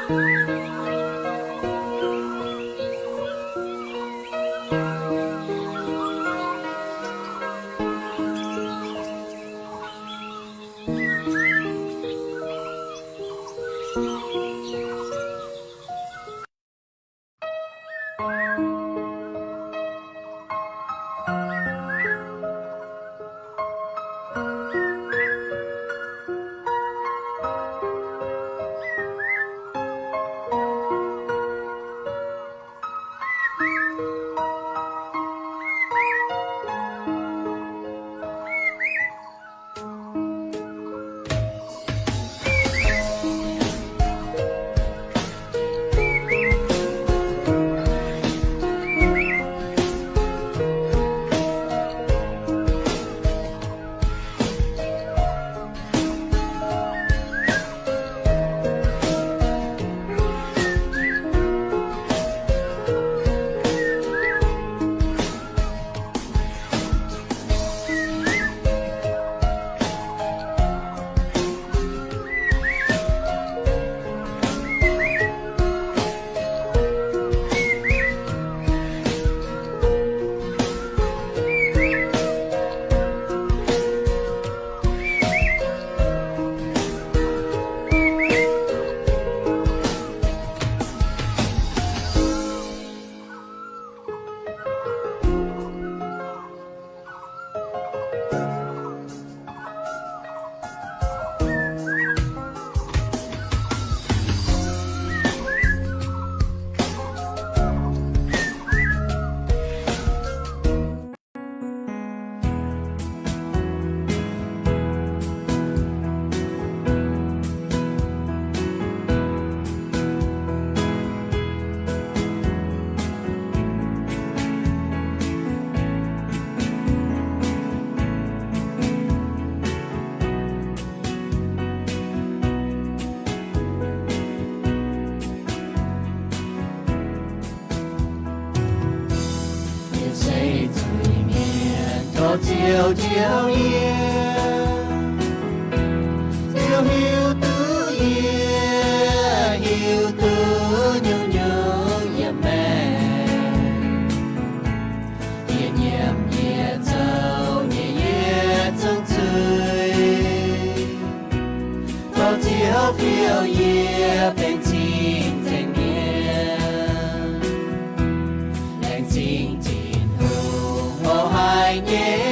Yie se zuiz-mienh, tov Ziouv njoux yie. Ziouv hiuv duqv yie, hiuv duqv nyungc-nyungc yiem maengc. Yie nyiemc yie zoux nyei yietc zungv zuiz. Tov Ziouv fiou yie benx cing-nzengc mienh, laengz zingh Tin-Hungh mouz haic nyei.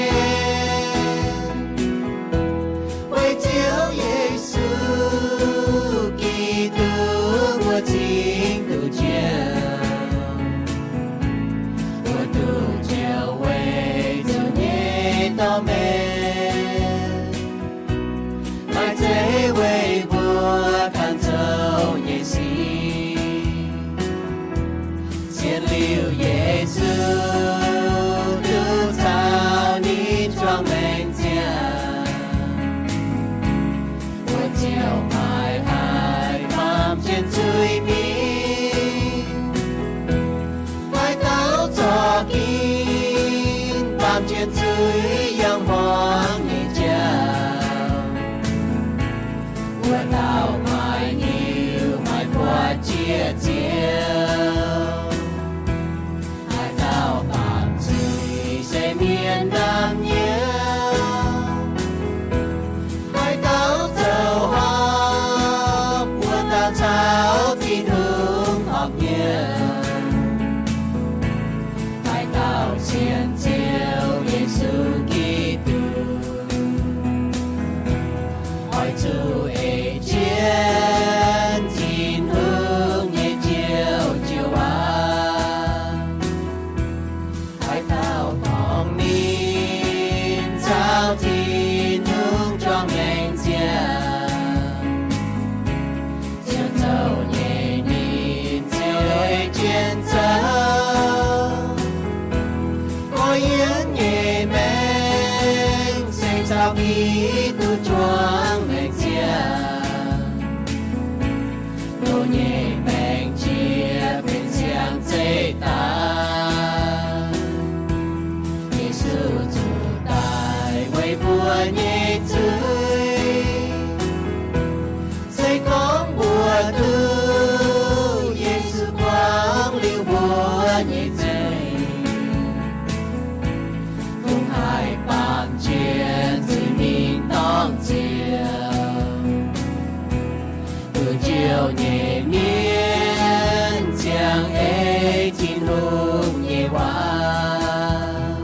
Ziouv nyei mienh ziangh ei Tin-Hungh nyei waac.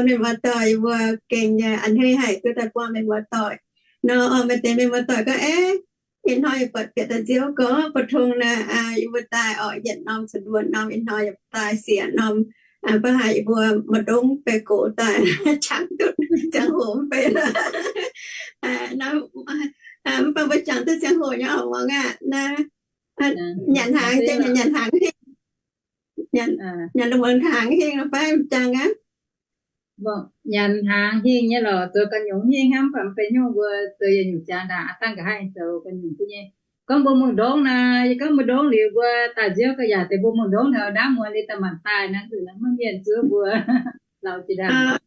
Mienh muoz-doic, yie mbuo gengh nyei a'hneiv haic duqv daaih buangh mienh muoz-doic nor. Maaih deix mienh muoz-doic gorngv, Eix, ih hnoi yaac buatc bieqc daaih nziouv gorngv, bu tong naaic yie mbuo daaih oc, yietc norm สะดวก norm, ih hnoi yaac daaih siec norm, mv baac haiz yie mbuo maaih ndongv beih gox daaih jangx duqv ziangh hoc mv bei. Mv baac mbuo jangx duqv ziangh hoc nyei oc, muangx aqv. Naaiv nyanc hnaangx, nyanc hnaangx hingh, nyanc muangx hnaangx hingh nor fai jangx aqv. Nyanc hnaangx hingh nyei lorqc, zoux ganh nyungc hingh hnangv, mv baac mv benx nyungc mbuo zoux yietc nyungc ziangx ndaangc aqv, dangh nqa'haav zoux ganh nyungc duqv nyei. Gorngv mbuo mungh ndongv naaic, yie gorngv mbuo ndongv liuz mbuo daaih nziouv ga'yaah deix mbuo mungh ndongv naaic, ndaamv muonz liuz daaih mangc daaih naaiv nzunc naaiv maiv mienh zuov mbuo lauz jiex ndaangc.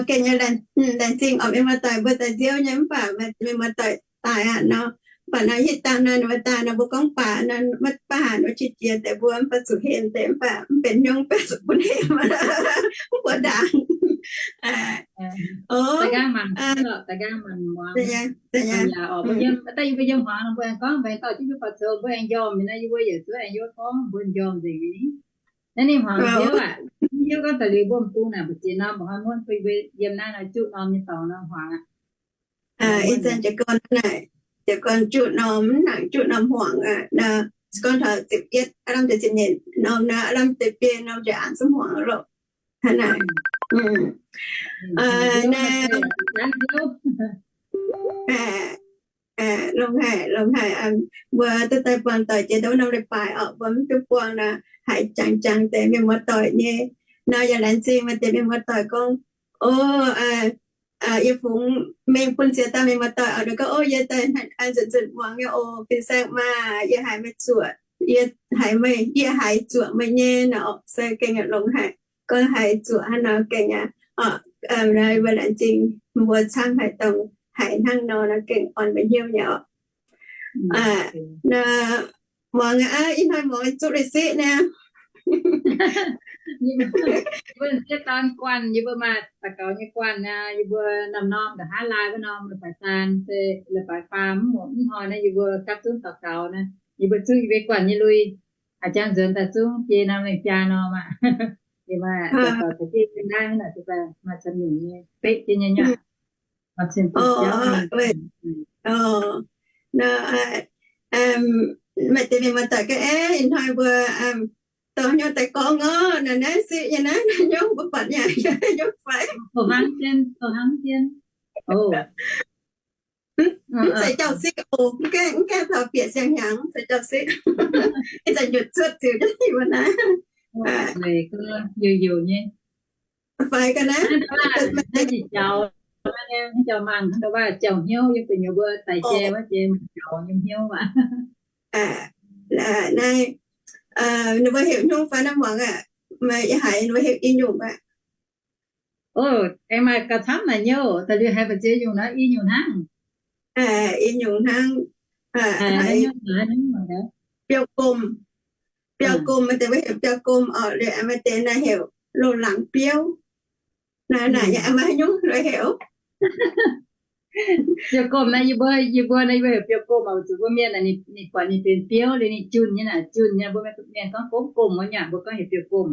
Gengh nyei laengz zingh oc, mienh muoz-doic mbuo daaih nziouv nyei, mv baac mienh muoz-doic daaih aqv nor. Mv baac naaiv hitv dangh naaiv ninh mbuo daaih nor, mbuo gorngv baac naaiv maiv baac haaix nor qiex jiez deix mbuo mv baac zuqc hemx deix, mv baac mv benx nyungc, mv benx zuqc bun hemx, mv buatc ndaangc. Da'nqaang mangc, da'nqaang mangc muangx. Yaac oc, mbuo yiem, daaih yie mbuo yiem hmuangx nor, mbuo aengx gorngv, mbuo aengx dorh jienv mbuo faaux zoux, mbuo aengx njormh naaiv, yie mbuo yietc zungv aengx yiem gorngv mbuo njormh nzengc nyei. Naaiv ninh hmuangx hiuv aqv. Hiuv gorngv daaih liuz mbuo m'bung naaic mbu'ziex norm, mbuo hnoi muonv bun yie mbuo yiem naaiv nor juqv norm nyei dorngx nor hmuangx aqv. Ih zanc jiez gorn naaic, jiez gorn juqv norm, mv nangc juqv norm hmuangx aqv. Gorngv taux ziepc yietv, aav lamh deix ziepc nyeic norm naaiv, aav lamh deix biei norm njiec aqv zungv hmuangx loh. Hnangv naaic. Naaiv longx haic, longx haic. Mbuo duqv daaih buangh doic jiex ndouv norm leiz-baaix oc, mbuo mv duqv buangh nor, haiz jangx jangx deix mienh muoz-doic nyei. Nor yaac laengz zingh maaih deix mienh muoz-doic gorngv, O, yie fungx mengh bun ziex dauh mienh muoz-doic oc. Ninh gorngv, O, yie daaih nzunc nzunc muangx nyei oc, fin-saeng maah, yie haiz meih zuoqc, yie haiz meih, yie haiz zuoqc meih nyei nor oc. Se gengh longx haic, gorngv haiz zuoqc hnangv nor gengh aqv. Mbuo laengz zingh mbuo camv haic dongh haiz hnangv nor nor gengh orn mbuo hnyouv nyei oc. Muangx aqv, ih hnoi muangx zuqv leiz siqv niaa. Yie mbuo sieqv dorn guanh, yie mbuo maaih daux gaux nyei guanh aqv. Yie mbuo norm-norm nqa'haav laai wuov norm leiz-baaix daan se leiz-baaix faam mv muoc mv hnoi naaiv yie mbuo gapv zunv daux gaux naaiv, yie mbuo zungv yie mbuo guanh nyei lui. A'jang nzuonx daaih zungv biei norm lengh biaa norm aqv. Yie maaih daux gaux caux jienv yiem naaiv hnangv naaic, maaih camv nyungc nyei beqv jienv nyei nyuav. Maaih deix mienh muoz-doic gorngv, Aeqv, ih hnoi mbuo dorh hnyouv daaih gorngv orqc, naaiv naaiv siqv nyei naaiv, hnyouv mbuo buatc nyei hnyouv fai? Mv zeiz jauv-siqv oc, mv gaengh taux bieqc siang-hnyangx, mv zeiz jauv-siqv. Ih zanc nyutc cuotv ziouc jienv mbuo naaiv. Youc youc nyei. Fai ga'naaiv, naaiv jiex jaux, naaiv jaux mangc, jaux hnyouv, yiem gu'nyuoz mbuo daic jai wuov jiex mangc jaux nyei hnyouv aqv. Naaiv, ninh mbuo heuc hnyouv fai naaiv muangx aqv? Meih haiz ninh mbuo heuc i nyungc aqv. O, aengx maaih gauh camv naaic nyouh, da'liuz haiz mbu'ziex nyungc nor i nyungc hnangv. I nyungc hnangv. Biouv-gomh. Biouv-gomh, maaih deix mbuo heuc biouv-gomh oc, liuz maaih deix naaiv heuc loz-laangz biouv. Naaiv, naaiv nyei maaih haaix nyungc heuc? Biouv-gomh naaiv, yie mbuo, yie mbuo naaiv yie mbuo heuc biouv-gomh oc. Zuqc mbuo mienh naaic ninh buatc ninh benx biouv liuz ninh junh nyei naaic, junh nyei, mbuo mienh gorngv gomv gomh wuov nyei, mbuo gorngv heuc biouv-gomh.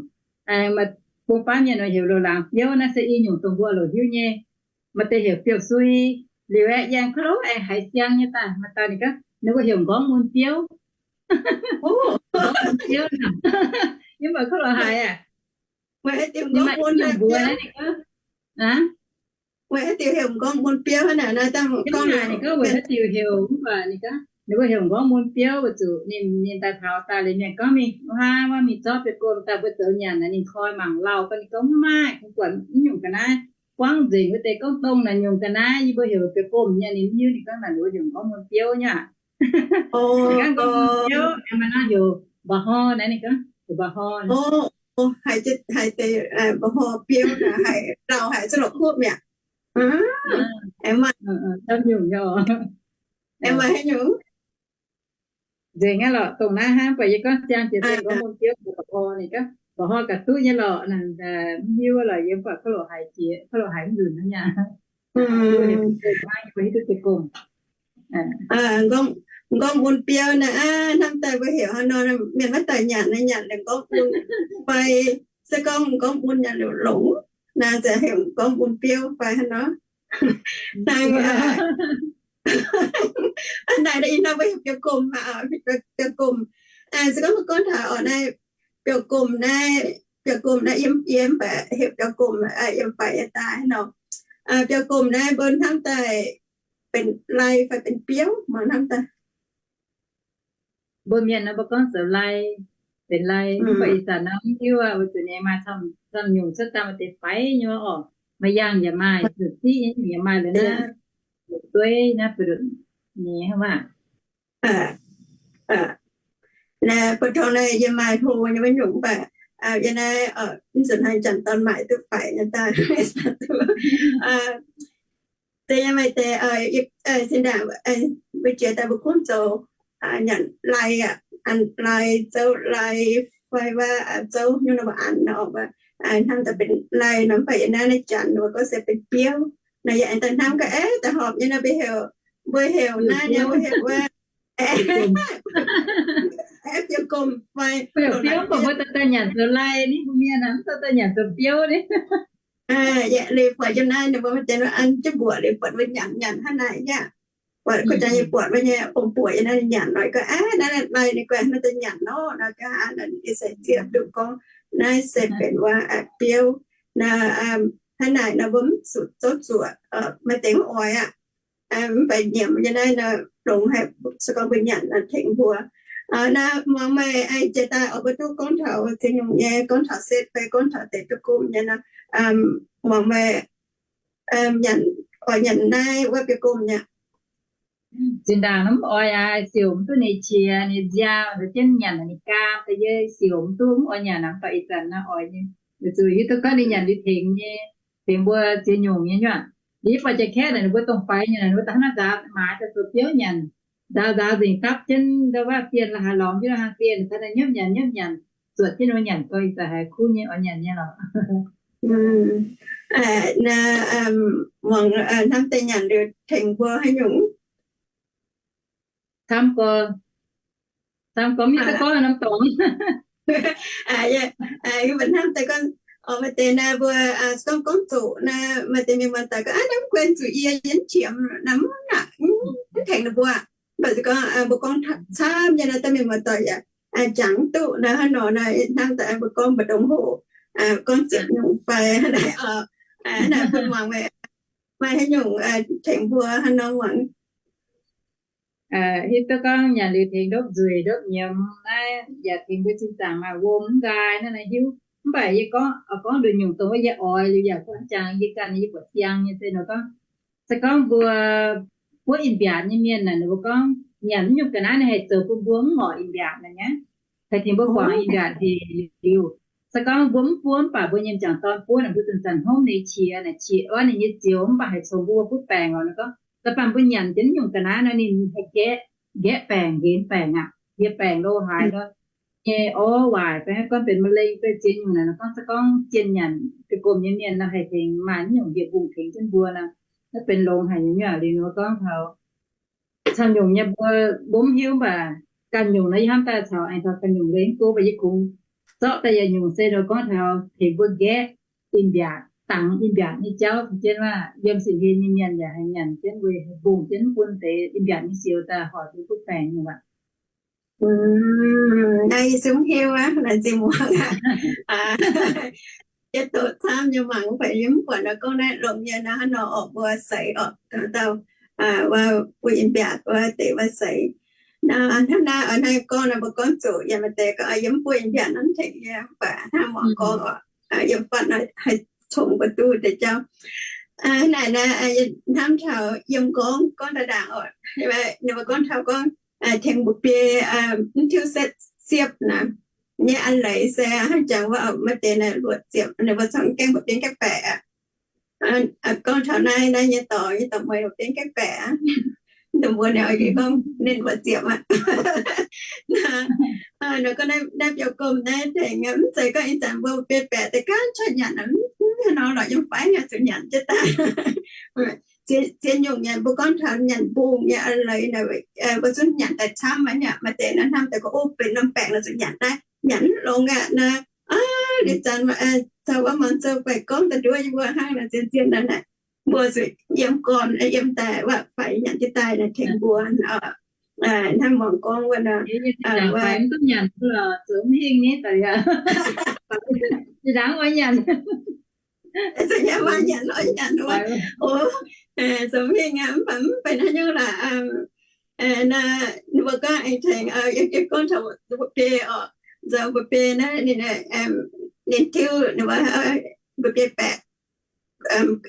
Aengx maaih bun baav mienh nor heuc loz-laangz biouv, naaiv se i nyungc dongh mbuo loc hiuv nyei. Maaih deix heuc biouv-sui. Liuz aeqv, yangh kuv loh aengx haiz siang nyei daaih, maaih dauh ninh gorngv ninh mbuo heuc nqorngv mun biouv. Nqorngv mun biouv, yie mbuo kuv loh haiz aqv. Ninh maaih i nyungc mbuox naaiv ninh gorngv, weic haaix diuc heuc nqorngv mun biouv hnangv naaic? Ninh gorngv weic haaix diuc heuc, mv baac ninh gorngv ninh mbuo heuc nqorngv mun biouv weic zuqc ninh, ninh daaih taux daaih liuz mienh gorngv mingh hnangv wuov mingh zorqv biouv-gomh daaih mbuo zoux nyanc naaic, ninh koi mangc lauh gorngv, ninh gorngv mv maaih, kungx buatc mv nyungc ga'naaiv, buangv nzengc wuov deix gorngv dongh naaic nyungc ga'naaiv yie mbuo heuc biouv-gomh nyei, ninh hiuv ninh gorngv naaic ninh mbuo heuc nqorngv mun biouv nyei aqv. Ninh gorngv nqorngv mun biouv, aengx maaih nor heuc mba'ho naaiv, ninh gorngv heuc mba'ho. Haiz deix mba'ho biouv naaic, haiz lauh haic zungv la'kuqv mi'aqv. Aengx maaih, aengx maaih haaix nyungc? Nzengc aqv lorqc, dongh naaiv hnangv, baac yie gorngv ziangh jiex deix nqorngv mun biouv mba'ho ninh gorngv Mv hnoi ga'duqv nyei lorqc, mv hiuv lorqc, yiem buatc kouv loc haiz jiex, kouv loc haiz mv nzunc hnangv nyei. Mbuo hiuv duqv jiex gomh. M'nqorngv mun biouv naaiv, hnamv daaih mbuo heuc hnangv nor, mienh maiv daaih nyanc naaiv, nyanc liuz m'nqorngv mun fai se gorngv m'nqorngv mun nyanc liuz longx, naaiv ziouc heuc m'nqorngv mun biouv fai hnangv nor. Naaiv, naaiv ih hnoi mbuo heuc biouv-gomh, biouv-gomh. Se gorngv mbuo gorngv taux oc naaiv biouv-gomh naaiv, biouv-gomh naaiv yiem, yie mv baac heuc biouv-gomh yiem faix nyei daaih nor. Biouv-gomh naaiv mbuo hnamv daaih benx lai fai benx biouv, mbuo hnamv daaih. Mbuo mienh nor mbuo gorngv zoux lai, benx lai, mv baac ih zanc nor mv hiuv aqv, weic zuqc ninh maaih camv-nyungc cuotv daaih maaih deix faix nyei oc. Maaih yangh yaac maaih, zuqc ziqv nyei nyungc yaac maaih, lorz naaiv dueiv naaiv buoz-ndoqv nyei hnangv maah. Naaiv mbuo tong naaiv yie maaih hlo nyei wuov nyungc, mv baac yie naaiv mv nzunc hnangv janx dorn maaic duqv faix nyei daaih. Se yie maaih deix, sin ndaangc mbuo jiex daaih mbuo gunv zoux nyanc lai aqv, an lai, zouv lai, fai wuov zouv nyungc nor mbuo an nor, hnamv daaih benx lai nor, mv baac yie naaiv naaiv janx mbuo gorngv se benx biouv. Naaiv yie aengx daaih hnamv gaax, aeqv, da'hopv nyei nor mbuo heuc, mbuo heuc naaiv nyei, mbuo heuc wuov biouv-gomh fai. Biouv-gomh mbuo daaih daaih nyanc zoux lai ni, mbuo mienh mv daaih daaih nyanc zoux biouv ni. Yie liuz buatc yiem naaiv ninh mbuo maaih deix an jienv mbuoqc liuz buatc mbuo nyanc nyanc hnangv naaic aqv. Buatc kuv jangx nyei buatc wuov nyei ong buoqc yiem naaiv nyanc nor, yie gorngv, aav, naaiv lai ninh guai hnangv daaih nyanc nor, naaiv gaax naaiv yie se zieqv duqv gorngv naaiv se benx wuov biouv. Naaiv hnangv naaic nor mbuo mv zuqc zouv zuoqc, maaih deix mv oix aqv. Mv baac nyiemc nyei naaiv nor longx haic, se gorngv mbuo nyanc nor tengx mbuo. Naaiv muangx meih jiex daaih oix mbuo duqv gorngv taux ziex nyungc nyei, gorngv taux setv fai gorngv taux deix biouv-gomh nyei nor, muangx meih nyanc, oix nyanc naaiv wuov biouv-gomh nyei. Zinh ndaangc mv oix aqv, siouc mv duqv ninh qiex ninh nziaaux, da'jienv nyanc ninh gaam da'yietv, siouc mv duqv, mv oix nyanc aqv. Mv baac ih zanc naaiv oix nyei, weic zuqc hiuv duqv gorngv ninh nyanc liuz tengx nyei, tengx mbuo ziex nyungc nyei nyuoqc. Liuz buatc jiex kaeqv naaic ninh mbuo dongh faix nyei naaic, ninh mbuo da'hnangv nzaaux maac daaih zoux biouv nyanc, nzaaux nzaaux nzengc dapv jienv ndau wuov dien la'haaix lorngx jienv hnangv dien, daaih nyopv nyanc nyopv nyanc, zuotc jienv ninh mbuo nyanc gau, ih zanc haiz kuv nyei oix nyanc nyei lorqc. Muangx hnamv deix nyanc liuz tengx mbuo haaix nyungc? Camv gorx, camv gorx mv hiuv duqv gorngv norm dorngx. Yie mbuo hnamv deix gorngv, maaih deix naaiv mbuo gorngv, gorngv zoqc naaiv, maaih deix mienh muoz doic gorngv, aav, naaiv mv guenx zuqc yie, yie mv qiemx naaiv, mv tengx ninh mbuo. Mv baac se gorngv mbuo gorngv camv nyei naaiv, da'mienh muoz doic yaac jangx mv duqv naaiv hnangv nor naaiv, hnamv deix mbuo gorngv mbu'ndongx hoc, gorngv ziepc nyungc fai naaiv oc. Naaiv bun muangx meih maaih haaix nyungc tengx mbuo hnangv nor muangx. Hiuv duqv gorngv nyanc liuz tengx ndopv nzueic ndopv nyiemz naaiv, yaac tengx mbuo zinh zaangc maaih wuom mv nqaai naaiv naaiv hiuv. Mv baac yie gorngv, gorngv nduqc nyungc dongh wuov yie oix liuz yaac kuv jangx yie ganh yie buatc siang nyei se nor gorngv, se gorngv mbuo buov in-mbiaatc nyei mienh naaic, ninh mbuo gorngv nyanc mv nyungc ga'naaiv naaiv haih zoux bun mbuo mv ngorc in-mbiaatc naaic nyei, haih tengx mbuo guangc in-mbiaatc hec liuz. Se gorngv mbuo mv buov mv baac mbuo nyei m'jangc dorn buov naaic, mbuo zanc-zanc hnomv ninh qiex naaic, qiex oix ninh nyei zioux mv baac haih congx mbuo buov baengc oc. Nor gorngv da'faanh mbuo nyanc jienv nyungc ga'naaiv nor ninh haih gaeqv, gaeqv baengc, nqenx baengc aqv, hieh baengc lo haaix nor nyei orv waaic fai gorngv benx มะเร็ง fai ziex nyungc naaic. Nor gorngv se gorngv jienh nyanc biouv-gomh nyei mienh nor haih tengx maaih nyungc hieh mbungh tengx jienv mbuo nor, naaiv benx longx haic nyei. Liuz nor gorngv taux camv nyungc nyei mbuo, mbuo mv hiuv, mv baac ganh nyungc nor yie hnamv daaih caux aengx taux ganh nyungc leiz mv go, mv baac yie kungx zorqv daaih yietc nyungc se nor gorngv taux tengx mbuo nqaeqv in-mbiaatc, dangx in-mbiaatc nyei jauv, jienv waac yiem sin hlen nyei mienh yaac haih nyanc jienv, weic haih mbungh jienv bun deix in-mbiaatc nyei zioux daaih hoic duqv butv baengc nyungc aqv. Naaiv yie zungv hiuv aqv, naaiv zinh muangx aqv. Yie doqc camv nyei mangc, mv baac yie mv buatc nor gorngv naaiv longx nyei nor hnangv nor orqc, mbuo seix orqc, dauh dauh wuov buov in-mbiaatc wuov deix wuov seix. Nor hnangv naaiv oix naaiv gorngv nor mbuo gorngv zuqc yaac maaih deix gorngv yie mv buov in-mbiaatc nor mv tengx yie, mv baac hnangv muangx gorngv orqc, yiem fatv nor haih congx mbuo duqv deix jauv. Naaic naaiv yie hnamv taux yiem m'nqorngv gorngv daaih ndaangc orqc, ninh mbuo gorngv taux gorngv tengx mbuo biei mv tiuv setv siepv naaic, nyei an leiz se hnangv jangx wuov maaih deix naaic luoqc ziepc, ninh mbuo corc gaengh mbuoqc bienv gaengh baeqc aqv. Gorngv taux naaiv, naaiv nyei dorc, nyei dorc mueiz mbuoqc bienv gaengh baeqc aqv. Dongh mbuo ninh gorngv ninh mbuo ziepc aqv. Ninh gorngv naaiv biouv-gomh naaiv tengx mv zeiz gorngv ih zanc mbuo biei baeqc deix ganh cuotv nyanc, mv haaix nor lorqc yiem faix yaac zuqc nyanc jienv daaih. Ziex nyungc nyanc, mbuo gorngv taux nyanc mbungh nyei leiz, mbuo zungv nyanc daaih camv aqv. Maaih deix naaiv hnamv deix gorngv, o, benx norm baengc nor zuqc nyanc naaiv, nyanc mv longx aqv naaiv. Ih zanc caux wuov mangc zoux baeqc gorngv da'nduov yie mbuo hnangv naaic zien-zien naaic, mbuo zuqc yiem gorn, yiem daaih wuov faix nyanc jienv daaih naaic tengx mbuo. Hnangv mangc gorngv wuov nor, zoux nyei maaih nyanc lorz nyanc wuov, zoux mingh aqv, mv baac mv benx haaix nyungc lorqc. Naaiv ninh mbuo gorngv aengx tengx, yie gorngv taux mbuo biei oc, zoux mbuo biei naaiv ninh, ninh diuv ninh mbuo, mbuo biei baeqc,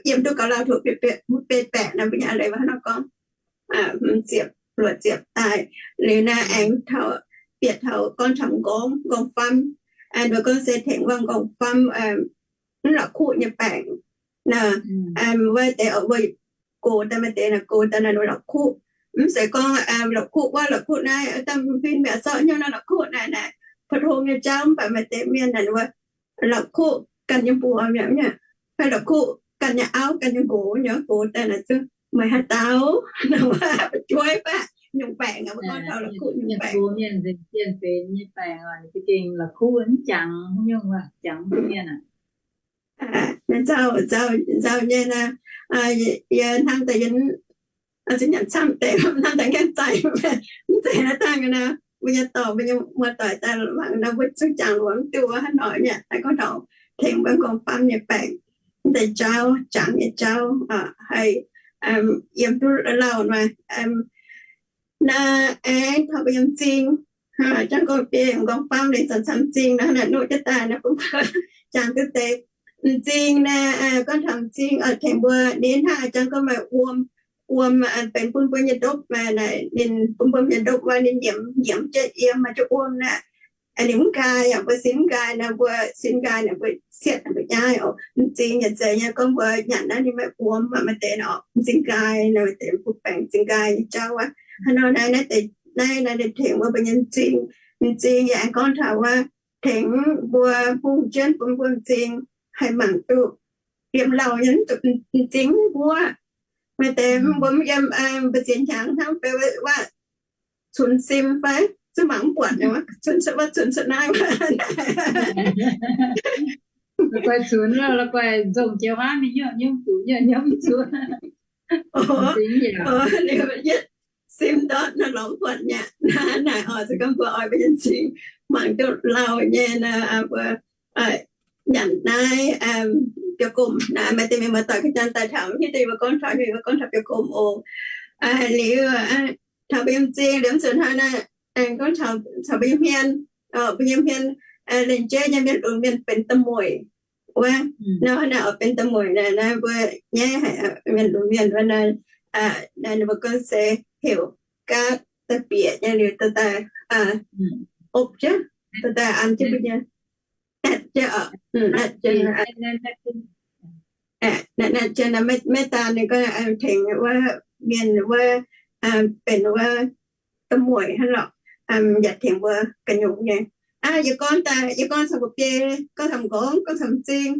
yiem duqv gaux lauh taux mbuo biei baeqc naaiv, mbuo nyei a'leiz wuov hnangv nor gorngv, hmz ziepc luoqc ziepc daaih. Liuz naaiv aengx taux, bieqc taux gorngv taux m'nqorngv, m'nqorngv famv. Ninh mbuo gorngv se tengx wuov m'nqorngv famv mv la'kuqv nyei baengc. Wuov deix oc, mbuo gox daaih maaih deix naaic, gox daaih naaic ninh la'kuqv. Mv zeiz gorngv la'kuqv wuov la'kuqv naaiv, dangh huin mi'aqv zorqv hnyouv naaiv la'kuqv naaic naaic, pou-tong nyei jauv. Mv baac maaih deix mienh naaic wuov la'kuqv ganh nyei mbuox mi'aqv, fai la'kuqv ganh nyei auv ganh nyei nqox nyei, gox daaih naaic zungv meih haaix dauh, jueiv baac nyungc baengc, mbuo gorngv taux la'kuqv nyungc baengc. Nzauh, nzauh nyei naaiv, yie hnamv daaih yie zuqc nyanc camv deix, hnamv daaih nqaengv zaih, mv zeiz naaiv dangh naaiv, mbuo nyei dorngx, mbuo nyei muoz-doic daaih mangc naaiv, mbuo zungv jangx longx mv duqv wuov hnangv nor nyei. Naaiv gorngv taux tengx mbuo m'nqorngv famv nyei baengc, mv deix jauv, jangx nyei jauv, haih yiem duqv lauh nor. Naaiv aengx taux mbuo yiem m'zing, jangx gorngv biei m'nqorngv famv liuz zanc camv m'zing naaiv, naaiv nuqv jienv daaih naaiv bun mbuo jangx duqv deix. M'zing naaiv, gorngv taux m'zing tengx mbuo ninh hnangv jangx gorngv maaih wuom, wuom benx bun mbuo nyei ndopv, maaih naaic ninh bun mbuo nyei ndopv wuov ninh nyiemz, nyiemz jienv yiem maaih jienv wuom naaic. Ninh mv nqaai yaac mbuo sin mv nqaai naaiv, mbuo sin nqaai naaic mbuo sietv mbuo nyaiv oc. M'zing yaac zeiz nyei, gorngv mbuo nyanc naaiv ninh maaih wuom, maaih deix oc m'zing nqaai naaiv, maaih deix bun baengc m'zing nqaai nyei jauv wuov. Hnangv nor naaiv, naaiv deix naaiv, naaiv ninh tengx mbuo mbuo nyei m'zing. M'zing yaac aengx gorngv taux wuov tengx mbuo mbungh jienv bun mbuo m'zing haih mangc duqv yiem lauh nyei m'zing mbuov. Maaih deix mbuo mv yiem mbu'ziex hnyangx hnangv beiv wuov cunx sim fai zuqc mangc mv buatc, cunx cuotv wuov cunx cuotv naaiv. La'guaih cunx, la'guaih nzongh jiex huaav mingh nyuoqv nyiemv zuqc, nyuoqv nyiemv zuqc. Yietv sim ndortv naaiv lorz mv buatc nyei. Naaiv oix se gorngv mbuo oix mbuo nyei m'zing mangc duqv lauh nyei naaiv, mbuo nyanc naaiv biouv-gomh naaiv. Maaih deix mienh muoz-doic ga'jang daaih taux, mv hiuv duqv mbuo gorngv taux nyungc, mbuo gorngv taux biouv-gomh oc. Liuz taux mbuo nyei m'zing liuz zuqc hnangv naaiv, gorngv taux mbuo nyei hmien, mbuo nyei hmien, lengc jeiv nyei mienh lunx mienh benx da'mueic wuov. Nor naaiv oix benx da'mueic naaiv, naaiv mbuo nyaiv haic, mienh lunx mienh wuov naaiv, naaiv ninh mbuo gorngv se heuc gaatv daaih bieqc nyei liuz dorh daaih opv jienv, dorh daaih an jienv mbuo nyei, atv jienv, atv jienv. Naaiv jienv maiv daan ninh gorngv tengx wuov mienh wuov benx wuov da'mueic hnangv lorqc, yaac tengx mbuo ga'nyungc nyei. Yie gorngv daaih, yie gorngv caux mbuo biei, gorngv caux m'nqorngv, gorngv caux m'zing,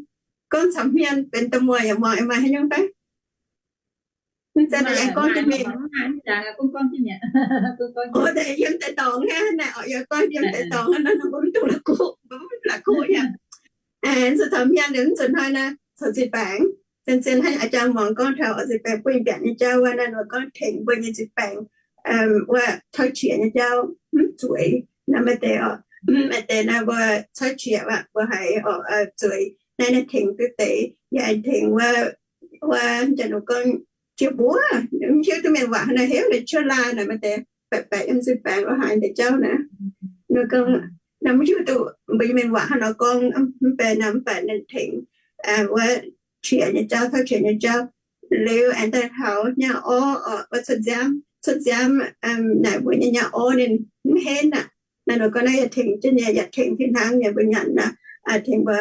gorngv caux hmien benx da'mueic yaac muangx maaih haaix nyungc fai? Mv zeiz yie gorngv jienv mingh. Yiem deix dorngx hnangv naaic, yie gorngv yiem deix dorngx hnangv nor, mbuo mv duqv la'kuqv, mbuo mv la'kuqv yaac. Zuqc caux hmien liuz mv zuqc hnoi naaiv caux zinh baengc. Zien-zien hnangv a'jang muangx gorngv taux oix zinh baengc bun mbiaauc nyei jauv wuov naaiv, ninh gorngv tengx mbuo nyei zinh baengc wuov coiv qiex nyei jauv mv zueiz. Naaiv maaih deix oc, maaih deix naaiv mbuo coiv qiex aqv, mbuo haiz oc zueiz. Naaiv naaiv tengx duqv deix, yaac tengx wuov, wuov njang ninh gorngv jiex mbuov, mv hiuv duqv mienh waac hnangv naaiv, heuc ninh cuotv laaih naaic, maaih deix baeqc baeqc yiem zinh baengc lorz haaix deix jauv naaiv. Ninh gorngv, naaiv mv hiuv duqv mbuo nyei mienh waac hnangv nor gorngv, mv benx naaiv, mv baac ninh tengx wuov qiex nyei jauv, coiv qiex nyei jauv. Liuz aengx daaih taux nyaah orv, wuov cuotv nziaamv, cuotv nziaamv naaic mbuo nyei nyaah orv ninh mv henv aqv. Naaiv ninh gorngv naaiv yaac tengx jienv nyei, yaac tengx fih hnangv nyei mbuo nyanc naaiv, tengx mbuo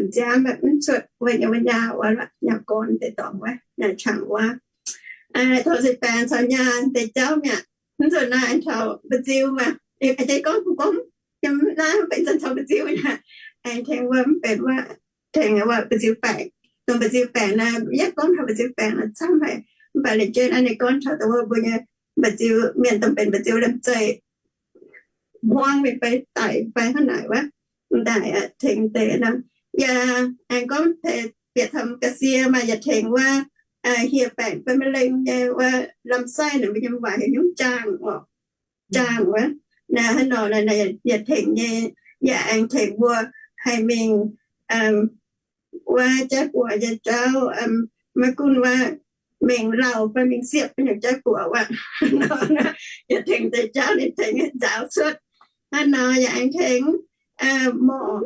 nziaamv mv cuotv wuov nyei wuov nyaah wuov, nyaah gorn deix dorngx wuov, nyaah qangx wuov. Taux ziepc baengc caux nyaah deix jauv mi'aqv. Mv nzunc naaiv aengx taux mba'nziu maah. Aengx gorngv, gorngv yiem naaiv benx zanc taux mba'nziu mi'aqv. Aengx tengx mbuo mv benx wuov, tengx wuov mba'nziu baengc. Dongh mba'nziu baengc naaiv, yie gorngv taux mba'nziu baengc naaiv camv haic. Mv baac liuz jienv naaiv ninh gorngv taux dongh wuov mbuo nyei mba'nziu, mienh dongh benx mba'nziu liemh zeih hmuangv mingh fai daic fai hnangv naaic wuov, m'daaih tengx deix nor. Yaac aengx gorngv bieqc taux ga'sie maaih yaac tengx wuov, hieh baengc fai ma'leng nyei wuov lamh saih naaic, mbuo nyei waac heuc nyungc jaang oc, jaang wuov. Naaiv hnangv nor naaic yaac tengx nyei. Yaac aengx tengx mbuo haih mingh wuov jaiv guoqv nyei jauv, maiv gunv wuov mingh lauh fai mingh siepv nyei jaiv guoqv wuov, yaac tengx deix jauv ninh tengx nzaaux cuotv. Hnangv nor yaac aengx tengx morc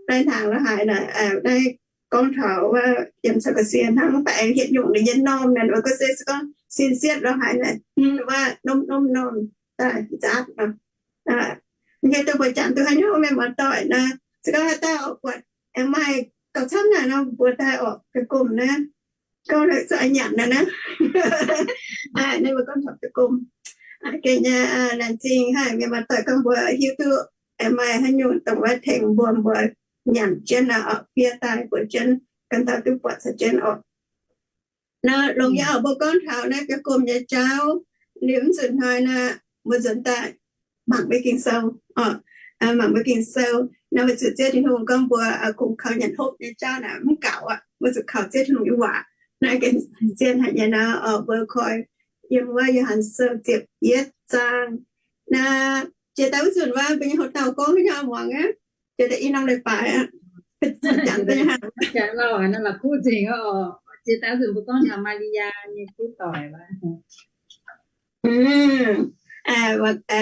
lai hnaangx la'haaix naaic, naaiv gorngv taux wuov yiem caux ga'sie hnangv, mv baac aengx hietv nyungc ninh nyei norm naaic, mbuo ga'sie se gorngv sin sietv la'haaix naaic, wuov norm norm norm daaih nzaatv nor. Yie duqv mbuo jangx duqv haaix nyungc mienh muoz-doic nor, se gorngv haaix dauh buatc aengx maaih gauh camv naaic nor, mbuo daaih orqc, ga'gomh naaiv, gorngv la'zaqc nyanc naaiv naaiv. Naaiv mbuo gorngv taux ga'gomh. Gengh nyei laengz zingh haih mienh muoz-doic gorngv mbuo hiuv duqv aengx maaih haaix nyungc dongh wuov tengx mbuo, mbuo nyanc jienv naaic orqc, fiev daaih mbuox jienv, ganh dauh duqv buatc caux jienv orqc. Nor longx nyei orqc, mbuo gorngv taux naaiv ga'gomh nyei jauv liuz, mv nzunc hnoi naaic mbuo nzuonx daaih mangc mbuo Ging-Sou orqc. Mangc mbuo Ging-Sou naaiv, weic zuqc Ziouv Tin-Hungh gorngv mbuo kungx kaux nyanc hopv nyei jauv naaic mv gaux aqv, mbuo zuqc kaux Ziouv Tin-Hungh nyei waac. Naaiv gengh zien haic nyei nor, mbuo koi yiem wuov Yo^han Sou ziepc yietv zaang. Naaiv jiex daaih wuov nzunc wuov mbuo nyei houx dauh gorngv haaix nyungc muangx aqv, jiex daaih i norm leiz-baaix aqv. Jangx lauh naaiv la'kuqv nzengc oc. Jiex daaih wuov nzunc mbuo gorngv taux Maa^li^yaa nyei kuv doic.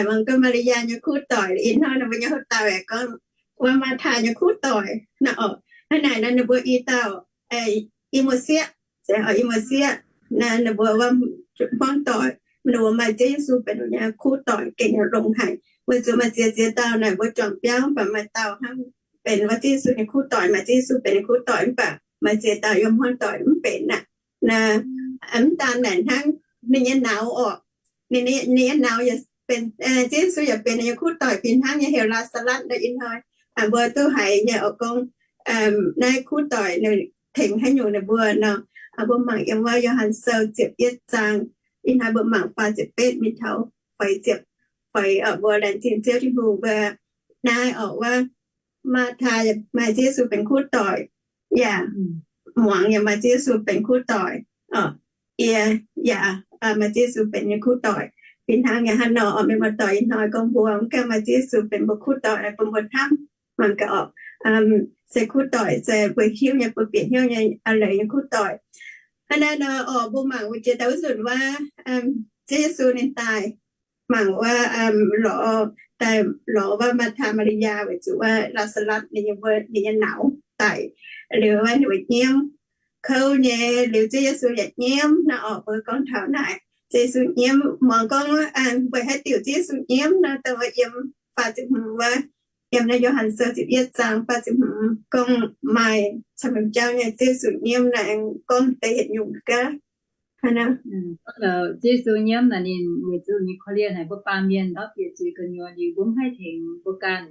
Mangc gorngv Maa^li^yaa nyei kuv doic, ih hnoi mbuo nyei houx dauh aengx gorngv wuov Maa^taa nyei kuv doic nor oc. Hnangv naaic nor ninh mbuo i dauh i muoz-sieqv, i muoz-sieqv, ninh mbuo wuov hmuangv doic, ninh mbuo maaih Ziouv Yesu benx ninh nyei kuv doic gengh longx haic. Weic zuqc maaih ziex ziex dauh naaic mbuo juangc biauv mv baac maaih dauh hnangv benx wuov Ziouv Yesu nyei kuv doic, maaih Ziouv Yesu benx nyei kuv doic mv baac maaih ziex dauh yiem hmuangv doic mv benx aqv. Naaiv mv daan naaic hnangv, ninh nyei nauz orqc, ninh nyei nauz yaac benx, Ziouv Yesu yaac benx ninh nyei kuv doic fih hnangv nyei, heuc Laa^saa^latv naaiv. Ih hnoi mbuo duqv haiz nyei oc, gorngv naaiv kuv doic ninh tengx haaix nyungc ninh mbuo nor. Mbuo mangc yiem wuov Yo^han Sou ziepc yietv zaang. Ih hnoi mbuo mangc faah ziepc betv mingh taux feix ziepc feix. Mbuo laengz zingh Ziouv Tin-Hungh mbuo naaiv orqc, wuov Maa^taa maaih Ziouv Yesu benx kuv doic, yaac muangx yaac maaih Ziouv Yesu benx kuv doic, yie yaac maaih Ziouv Yesu benx nyei kuv doic. Fih hnangv nyei hnangv nor, mienh muoz-doic, ih hnoi gorngv mbuo mv gaengh maaih Ziouv Yesu benx mbuo kuv doic, bun mbuo hnamv mangc gaax orqc. Se kuv doic se mbuo hiuv nyei, mbuo bieqc hnyouv nyei, leiz nyei kuv doic. Hnangv naaiv nor orqc, mbuo mangc wuov jiex daaih wuov nzunc wuov, Ziouv Yesu ninh daaih mangc wuov, lorz daaih lorz wuov Maa^taa, Maa^li^yaa, weic zuqc wuov Laa^saa^latv ninh nyei mbuo, ninh nyei nauz daic liuz wuov, ninh mbuo nyiemv kouv nyei, liuz Ziouv Yesu yaac nyiemv nor orqc. Mbuo gorngv taux naaic Ziouv Yesu nyiemv, muangx gorngv wuov, weic haaix diuc Ziouv Yesu nyiemv nor, dongh wuov yiem faah ziepc hmz wuov, yiem naaiv Yo^han Sou ziepc yietv zaang faah ziepc hmz gorngv maaih camv jauv nyei Ziouv Yesu nyiemv naaic, gorngv deix yietc nyungc gaax. Ziouv Yesu nyiemv naaic ninh weic zuqc ninh korv-lienh haic mbuo baamh mienh ndortv bieqc zuiz gu'nyuoz liuz, mbuo mv haih tengx mbuo ganh.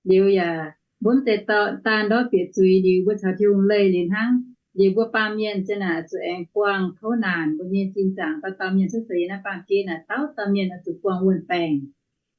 Liuz yaac mbuo mv zeiz daaih ndortv bieqc zuiz liuz mbuo caux Tin-Hungh leih liuz hnangv. Liuz mbuo baamh mienh ziang naaic zuqc aengx buangh kouv naanc, mbuo nyei zinh nzaangc dauh dauh mienh cuotv seix yiem naaiv baamh gen naaic, dauh dauh mienh oix zuqc buangh wuon-baengc.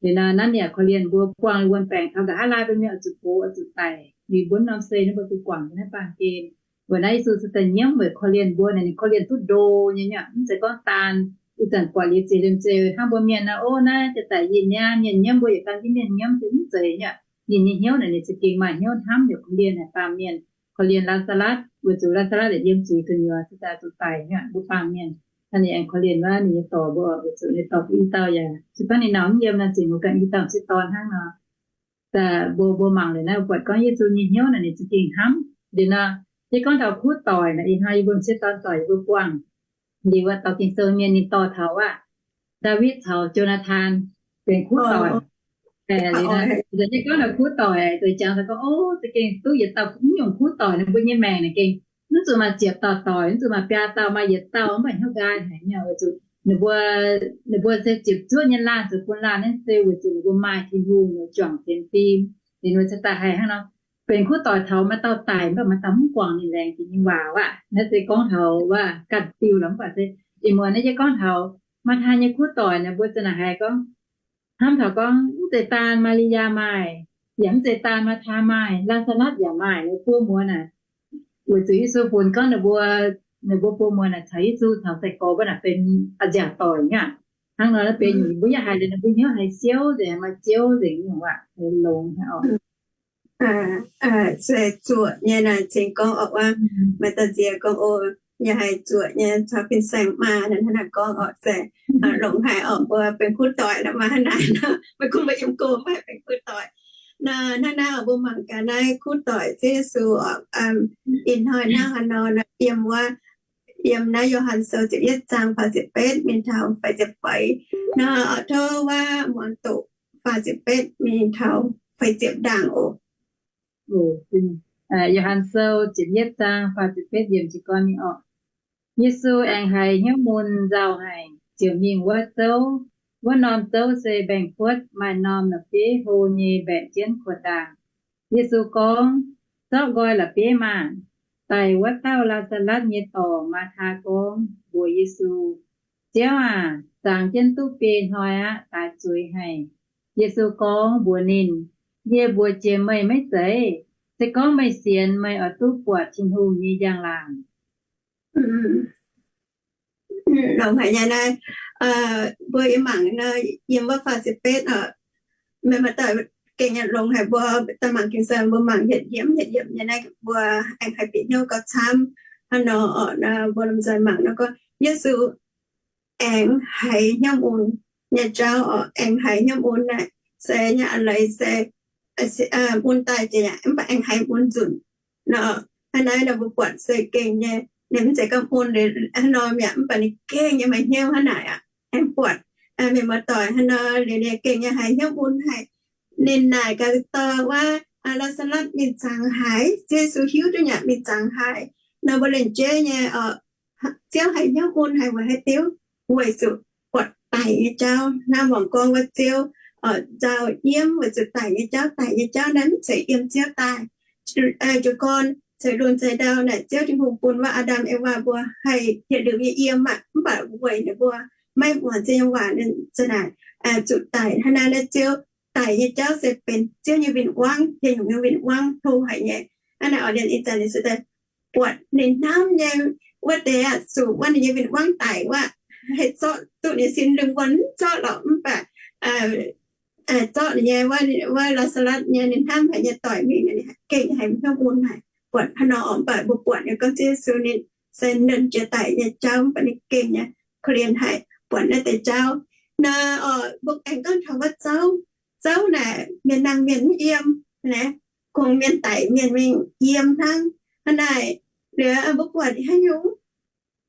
Liuz nor naaiv ninh yaac korv-lienh mbuo buangh wuon-baengc taux nqa'haav laai mbuo mienh oix zuqc gox, oix zuqc daic. Liuz mbuo norm sei naaiv mbuo zuqc guangc yiem naaiv baamh gen. Weic naaiv Yesu se daaih nyiemv weic korv-lienh mbuo naaic, ninh korv-lienh duqv ndo nyei mi'aqv. Mv zeiz gorngv daan ih zanc buatc liuz ziex liemh zeih hnangv mbuo mienh nor, o, naaiv jiex daic yie niaa, mienh nyiemv mbuo yietc daan jienv mienh nyiemv se mv zeiz mi'aqv. Ninh nyei hnyouv naaic ninh za'gengh maaih hnyouv hnamv yaac korv-lienh haic baamh mienh. Korv-lienh Laa^saa^latv weic zuqc Laa^saa^latv yaac yiem zuiz gu'nyuoz, se daaih zuqc daic mi'aqv, mbuo baamh mienh. Hnangv ninh aengx korv-lienh wuov ninh nyei dorc mbuo weic zuqc ninh dorc mbuo i dauh yaac se gorngv ninh nauz mv yiem nor, zingc mbuo ganh i dauh m'sieqv dorn hnangv nor. Mbuo, mbuo mangc liuz naaiv buatc gorngv Yesu nyei hnyouv naaic ninh za'gengh hnamv. Liuz nor, yie gorngv taux kuv doic naaic, ih hnoi yie mbuo m'sieqv dorn doic yie mbuo buangh. Liuz wuov dorh Ging-Sou mienh ninh dorh taux aav, Ndaawitv caux Jo^naa^tan benx kuv doic. Liuz nor, yie gorngv taux kuv doic, doic jangx taux gorngv, o, za'gengh duqv yietc dauh mv nyungc kuv doic nor, mbuo nyei maengc naaic gengh mv zuqc maaih ziepc dauh doic, mv zuqc maaih biaa dauh, maaih yietc dauh mv baac hnyouv nqaai haic nyei, weic zuqc ninh mbuo, ninh mbuo se ziepc zuoqv nyei laanh zoux bun laanh naaiv se weic zuqc ninh mbuo maaih Tin-Hungh nyei juangc sienx fim. Ninh mbuo se daaih haih hnangv nor, benx kuv doic taux maaih dauh daic mv baac maaih dauh mv guangc ninh laengz jiex nyei waac aqv. Naaiv se gorngv taux waac ganh diuh lorqc, mv baac se ih muonz naaiv yie gorngv taux Matv^taai nyei kuv doic naaic, mbuo za'naaic haiz gorngv, hnamv taux gorngv mv zeiz daan Maa^li^yaa maaih, yaac mv zeiz daan Matv^taai maaih, Laa^saa^latv yaac maaih, ninh buo muoz naaic. Weic zuqc Yesu funx gorngv ninh mbuo, ninh mbuo buo muoz naaic caux Yesu taux sai-gorx mbuo naaic benx a'nziaauc doic nyei aqv. Hnangv nor benx nyungc mbuo yaac haiz liuz ninh mbuo hnyouv haiz siouv nzengc, maaih ziouv nzengc nyungc aqv, haiz longx oc. Se zuoqc nyei naaic cingx gorngv orqc wuov, maaih dauh nziex gorngv, o, yaac haiz zuoqc nyei caux fin-saeng maa naaic hnangv naaic gorngv orqc, se longx haic orqc, mbuo benx kuv doic nor maaih hnangv naaic nor, maiv gunv mbuo yiem go maaih benx kuv doic. Nor hnangv naaiv mbuo mangc gaax naaiv kuv doic Ziouv Yesu orqc, ih hnoi naaiv haaix nor nor yiem wuov, yiem naaiv Yo^han Sou ziepc yietv zaang faah ziepc betv mingh taux faah ziepc feix. Nor orqc tov wuov muangx doqc faah ziepc betv mingh taux feix ziepc ndaangc oc. Yo^han Sou ziepc yietv zaang faah ziepc betv yiemc jiez gorn mingh orqc. Yesu aengx haiz hnyouv mun nzauh haic, ziouc mingh wuov zouv. Wuov norm zouv se mbaengx-buotv maaih norm la'bieiv hlo nyei mbaeqc jienv kuoqv ndaangc. Yesu gorngv, Zorqv nqoi la'bieiv maah! Daic wuov dauh Laa^saa^latv nyei dorc, Maa^taa, gorngv mbuox Yesu, Ziouv aac, zangx jienv duqv biei hnoi aqv. Daaix zueiz haic. Yesu gorngv mbuox ninh, Yie mbuox jiex meih maiv zeiz. Se gorngv meih sienx, meih oix duqv buatc Tin-Hungh nyei njang-laangc. Longx haic nyei naaiv, mbuo yiem mangc nor, yiem wuov faah ziepc betv oc, meih maaih daaih gengh longx haic, mbuo daaih mangc Ging-Sou mbuo mangc hietc yiemc hietc yiemc nyei naaiv, mbuo aengx haih bieqc hnyouv gauh camv. Hnangv nor orqc, mbuo lomh nzoih mangc nor gorngv Yesu aengx haiz hnyouv mun nyei jauv orqc. Aengx haiz hnyouv mun naaic se nyei a'leiz se mun daaih jiex yaac mv baac aengx haiz mun nzunc nor. Hnangv naaiv nor mbuo buatc se gengh nyei, ninh mv zeiz gorngv mun liuz hnangv nor mi'aqv, mv baac ninh gengh nyei maaih hnyouv hnangv naaic aqv. Aengx buatc mienh muoz-doic hnangv nor liuz ninh gengh nyei haiz hnyouv mun haic. Ninh naaic gaax dorh wuov Laa^saa^latv mingh zangx haaix. Ziouv Yesu hiuv duqv nyei mingh zangx haaix nor, mbuo lengc jeiv nyei orqc, Ziouv haiz hnyouv mun haic weic haaix diuc? Weic zuqc buatc daic nyei jauv. Hnangv mangc gorngv wuov Ziouv nzauh nyiemv weic zuqc daic nyei jauv. Daic nyei jauv naaiv mv zeiz yiem Ziouv daaih. Jiez gorn ceix lunx ceix ndau naaic, Ziouv Tin-Hungh bun wuov Aa^ndam Ewaa mbuo haih yietc liuz nyei yiem aqv, mv baac weic ninh mbuo maiv muangx Ziouv nyei waac, ninh za'naaic zuqc daic. Hnangv naaiv naaiv Ziouv daic nyei jauv se benx Ziouv nyei win-wangv, yietc nyungc nyei win-wangv hlo haic nyei. Hnangv naaiv orqc, liemh ih zanc ninh se daaih buatc ninh hnamv nyei wuov deix aqv, zuqc wuov ninh nyei win-wangv daic wuov, haih zorqv duqv ninh sin lungh wuonh mv zorqv lorqc, mv baac zorqv ninh nyei wuov Laa^saa^latv nyei ninh hnamv haic nyei doic mingh, ninh gengh haiz hnyouv mun haic. Buatc hnangv nor orqc, mv baac mbuo buatc nyei gorngv Ziouv Yesu ninh se nernh jiex daic nyei jauv, mv baac ninh gengh nyei korv-lienh haic buatc naaiv deix jauv. Naaiv orqc, mbuo aengx gorngv taux wuov zouv. Zouv naaic mienh nangh mienh mv yiem, naaiv kungx mienh daic mienh mingh yiem hnangv. Hnangv naaic liuz mbuo buatc haaix nyungc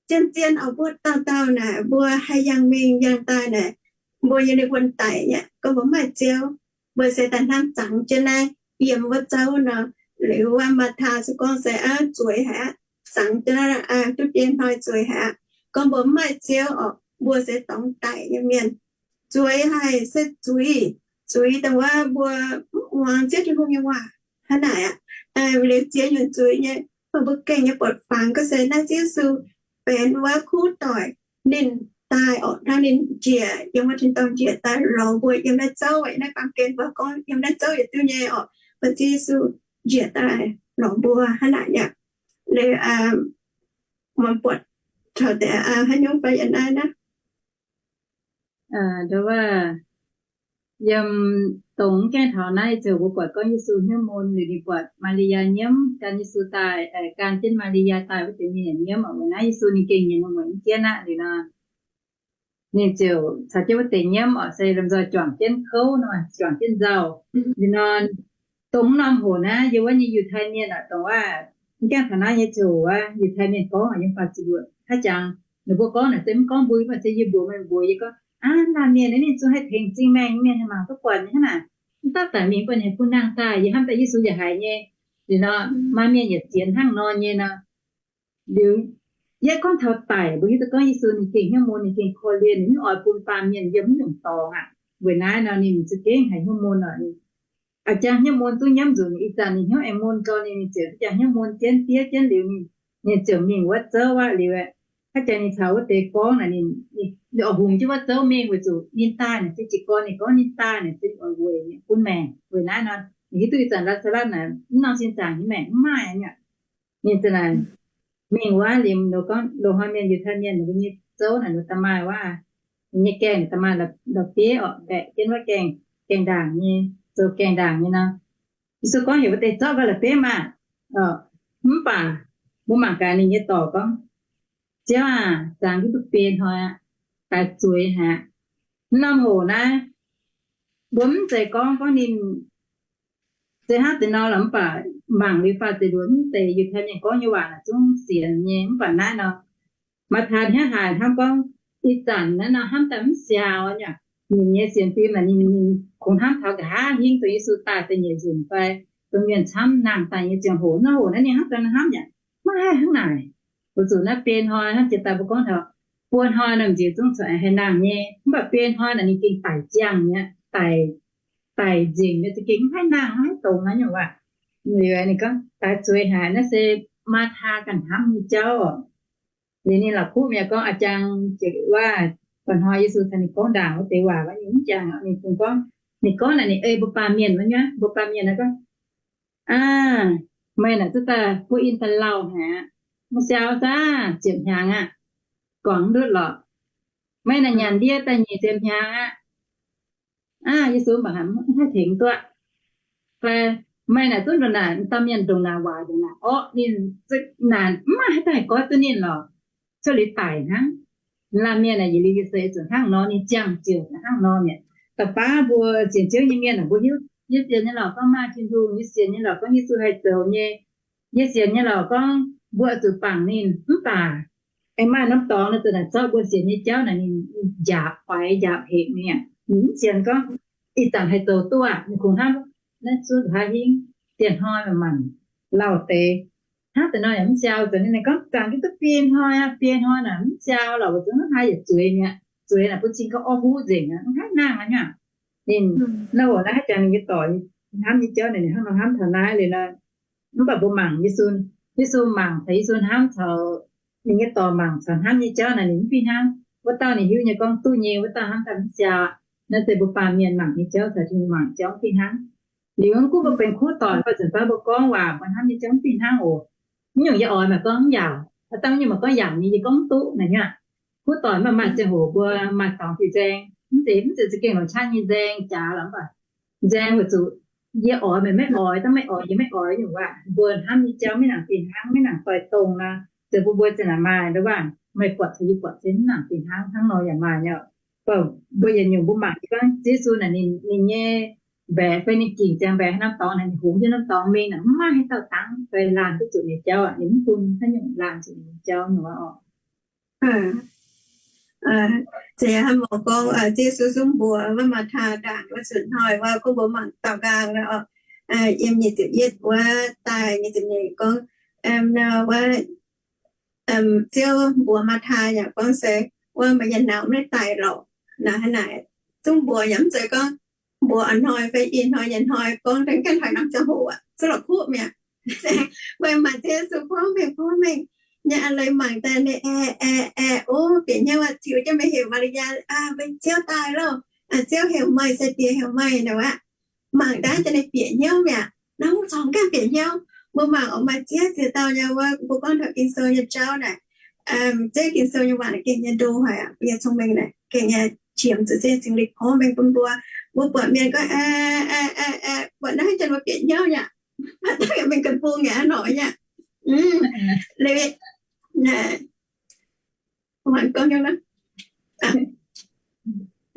zien-zien orqc, mbuo dauh dauh naaic mbuo haih yangh mingh yangh daaih naaic, mbuo nyei lingh wuonh daic nyei, gorngv mbuo mv maaih Ziouv, mbuo se daaih hnamv zangx jienv naaiv yiem wuov zouv nor. Liuz wuov Maa^taa se gorngv se aqv zueiz haic aqv, zangx jienv naaiv duqv biei hnoi zueiz haic aqv. Gorngv mbuo mv maaih Ziouv orqc, mbuo se dorngx daic nyei mienh. Zueiz haic se zuiz, zuiz dongh wuov mbuo mv muangx Ziouv Tin-Hungh nyei waac hnangv naaic aqv. Liuz ziex nyungc zuiz nyei, mv baac mbuo gengh nyei buatc fangx gorngv se naaiv Ziouv Yesu benx wuov kuv doic, ninh daaih orqc, hnangv ninh njiec yiem wuov tin-dorngh njiec daaih lorz mbuo yiem naaiv zouv. Naaiv baamh gen mbuo gorngv yiem naaiv zouv yietc diuh nyei orqc, mbuo Ziouv Yesu njiec daaih lorz mbuo hnangv naaic aqv. Liuz muangx buatc taux deix haaix nyungc fai yiem naaiv naaiv Ndau wuov, yiem dongh mv gaengh taux naaiv ziouc mbuo buatc gorngv Yesu hnyouv mun liuz ninh buatc Maa^li^yaa nyiemv, gan Yesu daaih, gan jienv Maa^li^yaa daaih wuov deix mienh yaac nyiemv oc. Weic naaiv Yesu ninh gengh nyiemc mueic jienv aqv. Liuz nor ninh ziouc caux jienv wuov deix nyiemv oc, se lomh nzoih juangc jienv kouv nor, juangc jienv nzauh. Liuz nor, dongh mv norm hoc naaiv yiem wuov nyei Yiutai Mienh oc, dongh wuov mv gaengh taux naaiv nyei ziouc wuov Yiutai Mienh gorngv oc, yiem faah ziepc luoqc haaix jangx, ninh mbuo gorngv naaic se mv gorngv mbuo, mv baac se yie mbuox meih mbuox, yie gorngv, aav, laanh mienh naaiv ninh zungv haih tengx zingh maengh nyei mienh haih mangc duqv buatc nyei hnangv naaic. Mv dauh daic mingh bun ninh haaix bun nangh daaih, yie hnamv daaih Yesu yaac haiz nyei. Liuz nor, maaih mienh yietc ziex hnangv nor nyei nor. Liuz, yie gorngv taux daic, mbuo hiuv duqv gorngv Yesu ninh gengh hnyouv mun, ninh gengh korv-lienh, ninh mv oix bun baamh mienh yiem haaix nyungc dorngx aqv. Weic naaiv nor ninh za'gengh haiz hnyouv mun oc. Ninh a'jang hnyouv mun zungv nyiemv nzunc. Ih zanc ninh hnyouv aengx mun gau, ninh ziouc jaa hnyouv mun jienv diev jienv liuz, ninh ziouc mingh wuov zouv aqv. Liuz, haaix jaax ninh caux wuov deix gorngv naaic, ninh oix hungx jienv wuov zouv mingh weic zuqc ninh daaih naaic se jiez gorn ninh gorngv ninh daaih naaic se oix weic bun maengc. Weic naaiv nor, ninh hiuv duqv ih zanc Laa^saa^latv naaic mv norm sin zaangc nyei maengc mv maaih aqv. Ninh ziouc naaic mingh wuov liuz, ninh gorngv loz-hnoi mienh, Yiutai mienh, ninh mbuo nyei zouv naaic, ninh da'maaih wuov, ninh nyei gaengh da'maaih la'bieiv orqc, mbaeqc jienv wuov gaengh, gaengh ndaangc nyei, zoux gaengh ndaangc nyei nor. Yesu gorngv, Heuc mbuo deix zorqv nqoi la'bieiv maah! Mv baac mbuo mangc gaax ninh nyei dorc gorngv, Ziouv aac, zaangc hiuv duqv biei hnoi aqv, daaix zueiz haic aqv. Norm hoc naaiv mbuo mv zeiz gorngv, gorngv ninh se hnangv deix nor lorqc, mv baac mangc liuz faah zeiz luoqc mv deix Yiutai mienh gorngv nyei waac naaic zungv sienx nyei. Mv baac naaiv nor, Maataa hnangv haaix hnamv gorngv, ih zanc naaiv nor hnamv daaih mv siaaux aqv. Ninh nyei sienx fim naaic, ninh kungx hnamv taux nqa'haav hingv dongh Yesu daaih da'nyeic nzunc fai dongh mienh camv nangh daaih nyei ziangh hoc. Naaiv hoc naaiv ninh hnamv daaih hnamv yaac maiv haih hnangv naaic. Weic zuqc naaiv biei hnoi hnangv jiex daaih mbuo gorngv taux buo hnoi nor m'njiec zungv corc haih nangh nyei. Mv baac biei hnoi naaic ninh gengh daic ziangh mi'aqv, daic nzengc nyei, za'gengh mv haih nangh, mv haih dongz naaiv nyungc waac. Ninh gorngv, Daaix zueiz haic. Naaiv se Maataa ganh hnamv nyei jauv oc. Liuz ninh la'kuqv mi'aqv gorngv, A'jang, jiex wuov mba'hnoi Yesu caux ninh gorngv ndaangc wuov deix waac, ninh mv jangx. Ninh kungx gorngv, ninh gorngv naaic ninh ei mbuo baamh mienh wuov nyuav, mbuo baamh mienh naaiv gorngv, Aav, meih naaic duqv daaih buov in daaih lauh haic aqv. Mv siaaux zaav ziepc hnyangx aqv. Guangc ndutv lorqc. Meih naaic nyanc ndie daaih nyic ziepc hnyangx aqv. Aav, Yesu mv baac mv haih tengx duqv. Fai meih naaic zungv ndongc naaic, dauh mienh ndongc naaic waaic ndongc naaic orqv, ninh naaic mv maaih haaix dauh haih goiv duqv ninh lorqc. Cuotv liuz daic hnangv. Laanh mienh naaic yietc liuz yietc seix zuqc hnangv nor, ninh ziangh ziouc hnangv nor mi'aqv. Da'baav mbuo sienx Ziouv nyei mienh naaic, mbuo hiuv, yie sienx nyei lorqc gorngv maaih Tin-Hungh, yie sienx nyei lorqc gorngv Yesu haih zoux nyei, yie sienx nyei lorqc gorngv mbuo zuqc bangc ninh. Mv baac aengx maaih norm dorngx naaic zuqc naaic zorqv mbuo sienx nyei jauv naaic ninh njaapc faix njaapc hekc ninh aqv. Ninh mv sienx gorngv ih zanc haih zoux duqv aqv. Ninh kungx hnamv naaiv zuov nqa'haav hingv, dieh hnoi maanc maanc lauh deix. Hnangv deix nor yaac mv siaaux, zoux ninh, ninh gorngv zaangc jienv duqv biei hnoi aqv, biei hnoi naaic mv siaaux lorqc, weic zuqc hnangv haaix yietc zueiz mi'aqv. Zueiz naaic bun cing gorngv orv huv nzengc aqv, mv haih nangh aqv nyei. Ninh naaiv hoc naaiv haih jangx ninh nyei dorc hnamv nyei jauv naaic, ninh hnangv nor hnamv taux naaiv liuz nor. Mv baac mbuo mangc Yesu, Yesu mangc taux Yesu hnamv caux ninh nyei dorc mangc caux hnamv nyei jauv naaic ninh mv fih hnangv. Wuov dauh ninh hiuv nyei gorngv duqv nyei, wuov dauh hnamv daaih mv siaaux. Naaiv se mbuo baamh mienh mangc nyei jauv caux Tin-Hungh mangc jauv mv fih hnangv. Liuz mv gunv mbuo benx kuv doic fai nzunc baav mbuo gorngv waac, mbuo hnamv nyei jauv mv fih hnangv oc. Mv nyungc yie oix maaih gorngv mv yaauc, aa, dangh nyungc maaih gorngv yaauc nyei yie gorngv mv duqv naaic nyungc. Kuv doic maaih maaih ziangh hoc mbuo maaih dorngx diuh nzaeng, mv zeiz, mv zeiz za'gengh longc qaqv nyei nzaeng jaax lorqc, mv baac nzaeng weic zuqc yie oix meih maiv oix, dangh meih oix yie maiv oix nyungc waac. Mbuo hnamv nyei jauv maiv nangc fih hnangv, maiv nangc doix-dongh nor, ziouc mbuo mbuo ziouc naaic maaih nduov waac, meih buatc caux yie buatc se mv nangc fih hnangv, hnangv nor yaac maaih nyei. Mv baac mbuo yietc nyungc mbuo mangc jienv gorngv Yesu naaic ninh, ninh nyei mbaeqc fai ninh gingc ziangx mbaeqc haaix norm dorngx naaic, ninh hungx jienv norm dorngx mingh naaic, mv maaih haaix dauh dangv fai laanh duqv zuqc ninh jauv aqv. Ninh mv bun haaix nyungc laanh zuqc ninh nyei jauv nyei oc. Zeiz hnangv mbuo gorngv Ziouv Yesu zungv mbuox wuov Maataa ndaangc wuov nzunc hnoi wuov, gorngv mbuo mangc daaux nqaang nor, yiem nyic ziepc yietv wuov daaih nyic ziepc nyeic gorngv, wuov Ziouv mbuox Maataa yaac gorngv se, wuov meih nyei nauz maiv daic lorqc. Naaiv hnangv naaic, zungv mbuox yaac mv zeiz gorngv mbuox a'hnoi fai ih hnoi nyei hnoi gorngv dangh gaengh haic norm ziangh hoc aqv, zuqc la'kuqv mi'aqv. Meih maaih Ziouv Yesu porv mengh porv mengh nyei a'leiz mangc daaih ninh aeqv, aeqv, aeqv, o, bieqc hnyouv aqv, ziux jienv meih heuc Maa^li^yaa, meih Ziouv daaih loh, Ziouv heuc meih, sai-diex heuc meih, naaic wuov. Mangc daaih jiex ninh bieqc hnyouv mi'aqv. Naaiv mv zorngx ganh bieqc hnyouv. Mbuo mangc oix maaih ziex ziex dauh nyei wuov, mbuo gorngv taux Ging-Sou nyei jauv naaic, ziex Ging-Sou nyei waac naaic gengh nyei ndo haic aqv, yie cong-mengh naaic gengh nyei qiemx zuqc ziex Singx Lingh porv mengh bun mbuo. Mbuo buatc mienh gorngv aeqv, aeqv, aeqv, buatc naaiv jiex mbuo bieqc hnyouv nyei aqv. Maaih dauh yaac mingh ganh bung nyei aqv nor nyei. Liuz,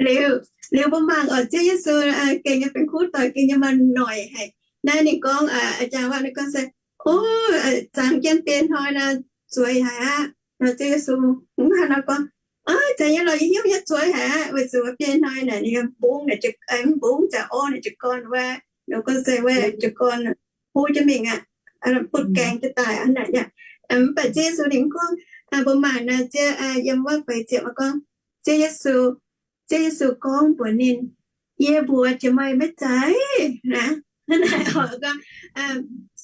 liuz, liuz mbuo mangc oc, Ziouv Yesu gengh nyei benx kuv doic, gengh nyei maaih noic haic. Naaiv ninh gorngv, aa, jangx waac ninh gorngv se, o, zaangc jienv biei hnoi nor, zueiz haic aqv. Nor Ziouv Yesu mv haaix nor gorngv, o, zeiz nyei lorqc, yie hiuv nyei zueiz haic aqv, weic zuqc biei hnoi naaic ninh mbungv naaic, mbungv ziangh orv naaic jiez gorn wuov, nor gorngv se wuov jiez gorn huv jienv mingh aqv, butv gaeng jienv daaih aqv naaic aqv. Mv baac Ziouv Yesu ninh gorngv, mbuo mangc naaiv, Ziouv, yiem wuov feix ziepc gorngv, Ziouv Yesu, Ziouv Yesu gorngv mbuox ninh, yie mbuox jiex meih maiv zeiz naaic. Hnangv naaic oc, gorngv,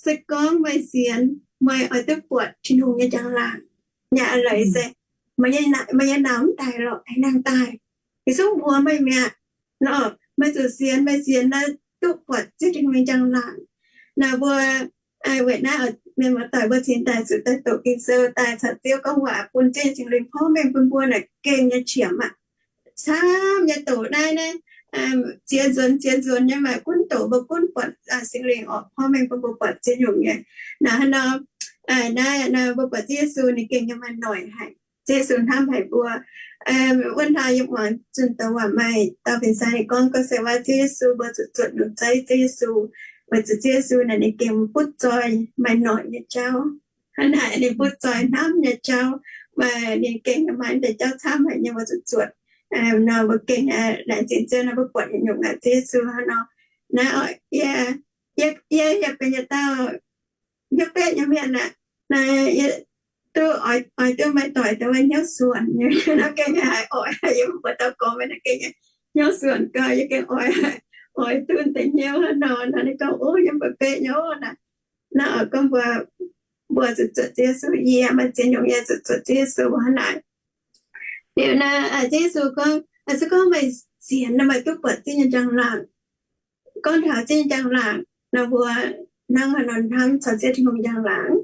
se gorngv meih sienx, meih oix duqv buatc Tin-Hungh nyei njang-laangc. Yaac leiz se meih nyei nauz mv daic lorqc, aengx nangh daaih. Yie zungv mbuox meih mi'aqv. Nor, meih zuqc sienx, meih sienx naaiv duqv buatc Ziouv Tin-Hungh nyei njang-laangc. Naaiv mbuo, weic naaiv mienh muoz-doic mbuo cingx daaih zuqc daaih doqc Ging-Sou daaih caux Ziouv gorngv waac, bun Ziouv nyei Singx Lingh porv mengh bun mbuo naaic gengh nyei qiemx aqv. Camv nyei doqc naaiv naaiv, ziex nzuonx ziex nzuonx nyei maaih gunv doqc mbuo gunv buatc Singx Lingh orqc, porv mengh bun mbuo buatc Ziouv nyungc nyei. Naaiv hnangv nor, naaiv mbuo buatc Ziouv Yesu ninh gengh nyei maaih noic haic. Ziouv Yesu hnamv haic mbuo. Wuov hnoi yie muangx zunh doz waac maaih dauh fin-saeng ninh gorngv, gorngv se waac Ziouv Yesu mbuo zuqc zuotc nyungc zeiv Ziouv Yesu, weic zuqc Ziouv Yesu naaic ninh gengh butv zoih maaih noic nyei jauv. Hnangv naaic ninh butv zoih hnamv nyei jauv, maaih ninh gengh maaih deix jauv camv haic nyei mbuo zuqc zuotc. Nor mbuo gengh laengz zingh Ziouv nor mbuo buatc nyungc-nyungc aqv Ziouv Yesu hnangv nor. Naaiv oc, yie, yie, yie benx yietc dauh hnyouv betv nyei mienh aqv. Naaiv yie duqv oix, oix duqv maaih doic dongh wuov hnyouv suonc nyei nor gengh haiz oix, yie mbuox dauh gorx mienh naaiv gengh hnyouv suonc gau, yie gengh oix, oix duqv deix hnyouv hnangv nor. Nor ninh gorngv, ov, yie mbuo betv nyei naaic. Naaiv oc, gorngv mbuo, mbuo zuqc zuotc Ziouv Yesu, yie maaih ziex nyungc yie zuqc zuotc Ziouv Yesu hnangv naaic. Liuz naaiv Ziouv Yesu gorngv, se gorngv meih sienx nor meih duqv buatc Ziouv nyei njang-laangc. Gorngv taux Ziouv nyei njang-laangc nor mbuo hnangv haaix nor hnamv caux Ziouv Tin-Hungh njang-laangc?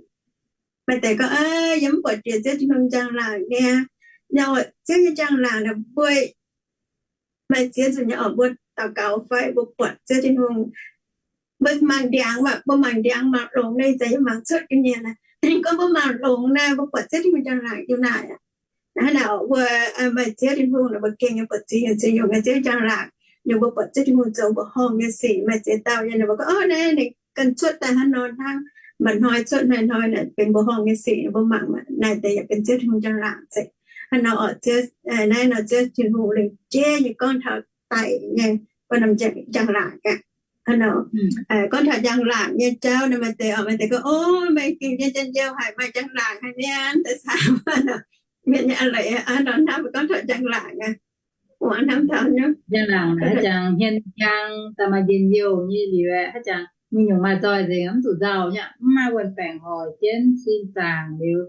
Maaih deix gorngv, yie mv buatc jiex Ziouv Tin-Hungh njang-laangc niaa. Ziouv nyei njang-laangc naaic mbuo maaih ziex nzunc nyei oc, mbuo daux gaux fai mbuo buatc Ziouv Tin-Hungh, mbuo mangc ndiangx, mbuo mangc ndiangx mangc longx naaiv, ih zanc yie mangc cuotv ga'nyiec naaic. Gorngv mbuo mangc longx naaic, mbuo buatc Ziouv Tin-Hungh njang-laangc yiem naaic. Hnangv naaic, mbuo maaih Ziouv Tin-Hungh naaic, mbuo gengh nyei buatc ziex nyungc, ziex nyungc nyei Ziouv njang-laangc. Ninh mbuo buatc Ziouv Tin-Hungh zoux mbuoqc horngh nyei sic, maaih ziex dauh nyei ninh mbuo gorngv, ov, naaiv ninh ganh cuotv daaih hnangv nor hnangv, mba'hnoi cuotv hnoi-hnoi naaic benx mbuoqc horngh nyei sic, ninh mbuo mangc naaic deix yaac benx Ziouv Tin-Hungh njang-laangc zeiz. Hnangv nor oc, naaiv nor Ziouv Tin-Hungh lengc jeiv nyei gorngv taux daic nyei, gorngv norm njang-laangc aqv. Hnangv nor, gorngv taux njang-laangc nyei jauv nor maaih deix oc, maaih deix gorngv, ov, meih gengh nyei njien-youh haic, maaih njang-laangc haic mienh daaih camv nor. Mienh nyei a'leiz hnangv nor hnamv gorngv taux njang-laangc aqv. Muangx hnamv taux njang-laangc haaix jangx hmien njang daaih maaih njien-youh nyei liuz, haaix jangx nyungc-nyungc maaih nzoih nzengc, mv zuqc nzauh nyei, mv maaih wuonh baengc hoic jienv sin zaangc liuz,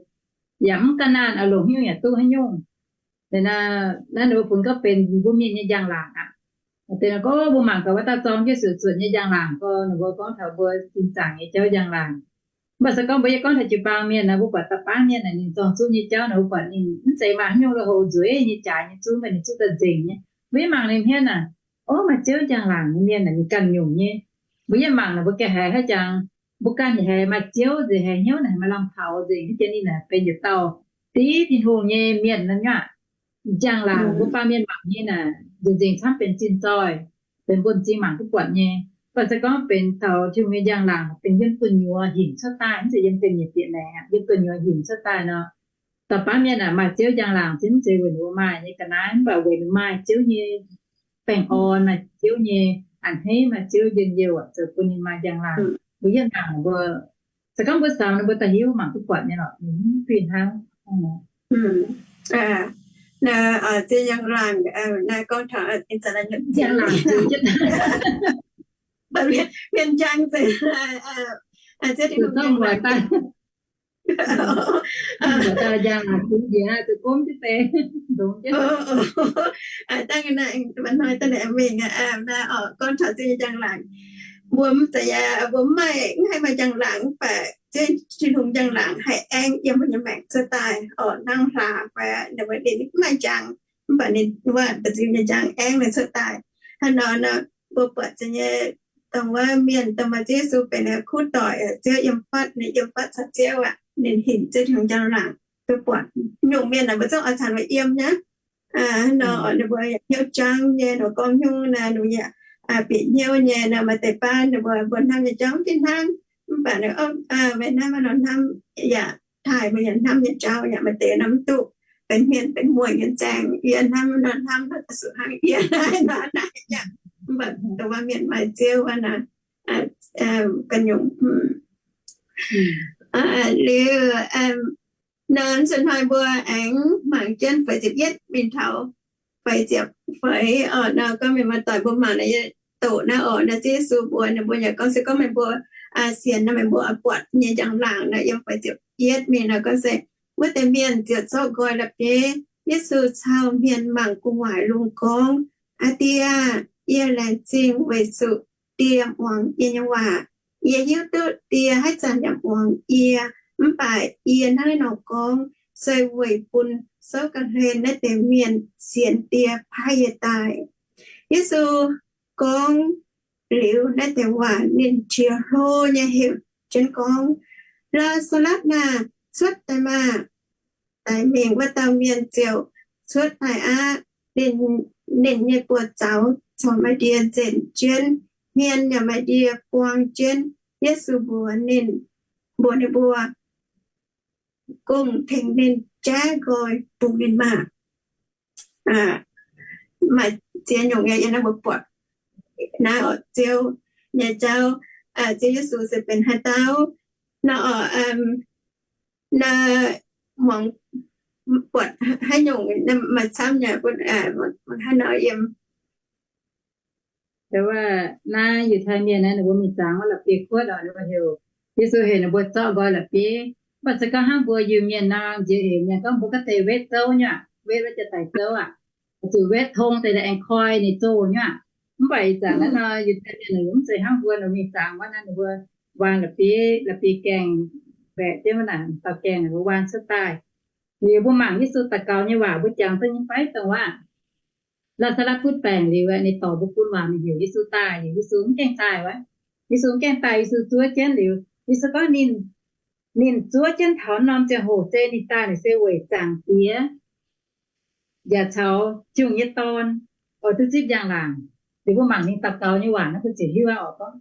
yaac mv ga'naanh, longc haaix nyungc yaac duqv haaix nyungc. Liuz naaiv, naaiv ninh mbuo funx gorngv benx mbuo mienh nyei njang-laangc aqv. Deix nor gorngv mbuo mangc gaax wuov dauh zorng Yesu zuotc nyei njang-laangc gorngv, ninh mbuo gorngv taux mbuo sin zaangc nyei jauv njang-laangc. Mv baac se gorngv mbuo yie gorngv taux jiu-baang mienh naaic, mbuo buatc da'faanh mienh naaic ninh zorng zuqv nyei jauv naaic, mbuo buatc ninh mv zeiz maaih haaix nyungc lo houc nzueic nyei jaax nyei zuqv, mv baac ninh zuqv daaih nzengc nyei. Mbuo yie mangc ninh hmien naaic, ov, maaih Ziouv njang-laangc nyei mienh naaic ninh ganh nyungc nyei. Mbuo yie mangc naaic mbuo ganh haiz haaix jangx, mbuo ganh haiz maaih Ziouv nzengc, haiz hnyouv naaic maaih lamh taux nzengc, haaix jangx ninh naaic benx yietc dauh div Tin-Hungh nyei mienh naaiv aqv. Njang-laangc mbuo baamh mienh mangc nyei naaic nzengc-nzengc camv benx zinh zoih, benx mbuo m'zing mangc duqv buatc nyei. Mv baac se gorngv benx taux Tin-Hungh nyei njang-laangc benx yiem gu'nyuoz hinc cuotv daaih, mv zeiz yiem gengh nyei bieqc maengx aqv, yiem gu'nyuoz hinc cuotv daaih nor. Da'faanh mienh aah, maaih Ziouv njang-laangc se mv zeiz weic ninh mbuo maaih nyei ga'naaiv, mv baac weic ninh maaih Ziouv nyei baengh orn, maaih Ziouv nyei a'hneiv, maaih Ziouv njien-youh aqv, zoux bun ninh maaih njang-laangc. Mbuo yiem mangc mbuo, se gorngv mbuo samx ninh mbuo da'hiuv mangc duqv buatc nyei lorqc, ninh mv fih hnangv. Naaiv Ziouv njang-laangc, naaiv gorngv taux njang-laangc, mienh njang se Ziouv Tin-Hungh njang-laangc. Dangh naaiv, hnoi daaih mingh, gorngv taux Ziouv nyei njang-laangc, mbuo mv zeiz, mbuo mv maaih, mv haih maaih njang-laangc, mv baac Ziouv Tin-Hungh njang-laangc haih aengv yiem mbuo nyei maengc cuotv daaih oc. Hnangv hlaax fai ninh mbuo ninh mv maaih njang, mv baac ninh wuov ba'ziex nyei njang aengv ninh cuotv daaih. Hnangv nor nor, mbuo buatc za'gengh nyei, dongh wuov mienh dongh maaih Ziouv Yesu benx kuv doic, Ziouv yiem fatv, ninh yiem fatv caux Ziouv aqv, ninh hinc Ziouv Tin-Hungh njang-laangc duqv buatc. Nyungc mienh naaic mbuo zungv oix caux ninh mbuo yiem nyei. Hnangv nor ninh mbuo yaac hnyouv jangv nyei, ninh mbuo gorngv hnyouv naaic, ninh mbuo yaac bieqc hnyouv nyei nor, maaih deix baav ninh mbuo, mbuo hnamv nyei jauv mv fih hnangv. Mv baac ninh, meih hnamv nor hnamv yaac taaih, meih yaac hnamv nyei jauv yaac maaih deix nor mv duqv, benx hmien benx mueic nyei zaeng, yie hnamv nor hnamv nor da'suqc hnangv yie naaiv nor naaic yaac. Mv baac dongh wuov mienh maaih Ziouv wuov naaic, ga'nyungc. Liuz, nor nzunc hnoi mbuo aengx mangc jienv feix ziepc yietv mingh taux feix ziepc feix oc. Nor gorngv mienh muoz-doic mbuo mangc naaiv doqc naaiv oc, naaiv Ziouv Yesu mbuox ninh mbuo yaac gorngv se gorngv meih mbuo sienx nor meih mbuo buatc nyei njang-laangc nor, yiem feix ziepc yietv mingh nor gorngv se, wuov deix mienh ziouc zorqv nqoi la'bieiv Yesu cau hmien mangc gu'nguaaic lungh gorngv, Aa Die, yie laengz zingh weic zuqc Die muangx yie nyei waac. Yie hiuv duqv Die haaix zanc yaac muangx yie, mv baac yie hnangv naaiv nor gorngv se weic bun souv ga'hlen naaiv deix mienh sienx Die paaiv yie daaih. Yesu gorngv liuz naaiv deix waac, ninh qiex hlo nyei heuc jienv gorngv, Laa^saa^latv aah! Cuotv daaih maah! Daic mingh. Wuov dauh mienh ziouc cuotv daaih aqv. Ninh, ninh nyei buoz-zaux corc maaih ndie nzenc jienv, hmien yaac maaih ndie buang jienv. Yesu mbuox ninh, mbuox ninh mbuo, Gong-tengx ninh, jaiv nqoi bun ninh maah! Maaih ziex nyungc nyei yiem naaiv mbuo buatc naaiv oc, Ziouv nyei jauv, Ziouv Yesu se benx haaix dauh nor oc. Naaiv muangx buatc haaix nyungc maaih camv nyei, haaix nor yiem. Naaiv Yiutai Mienh naaiv ninh mbuo mingh zaangc wuov la'bieiv-kuotv oc, ninh mbuo heuc, Yesu heuc ninh mbuo zorqv nqoi la'bieiv. Mv baac se gorngv hnangv mbuo Iu-Mienh nor, nziex heuc mienh gorngv mbuo gorngv deix wetv zouv nyei aqv, wetv wuov jaa-daic zouv aqv, zuqc wetv tong deix aengx koi ninh zoh nyei aqv. Mv baac ih zanc naaiv nor Yiutai Mienh ninh mbuo mv zeiz hnangv mbuo nor mingh zaangc wuov naaiv, ninh mbuo waan la'bieiv, la'bieiv gaengh mbaeqc jienv wuov naaic dauh gaengh ninh mbuo waan cuotv daaih. Liuz mbuo mangc Yesu daux gaux nyei waac mbuo jangx duqv nyei fai? Dongh wuov Laa^saa^latv butv baengc liuz, ninh dorc mbuo bun waac mingh heuc Yesu daaih, liuz Yesu mv gaengh daaih wuov. Yesu mv gaengh daaih, Yesu zuov jienv liuz, Yesu gorngv ninh, ninh zuov jienv taux norm ziangh hoc se ninh daaih naaic se weic Zaangc Diex yaac caux Tin-Hungh nyei Dorn oix duqv zipv njang-laangc. Liuz mbuo mangc ninh daux gaux nyei waac naaiv mbuo ziouc hiuv aqv oc.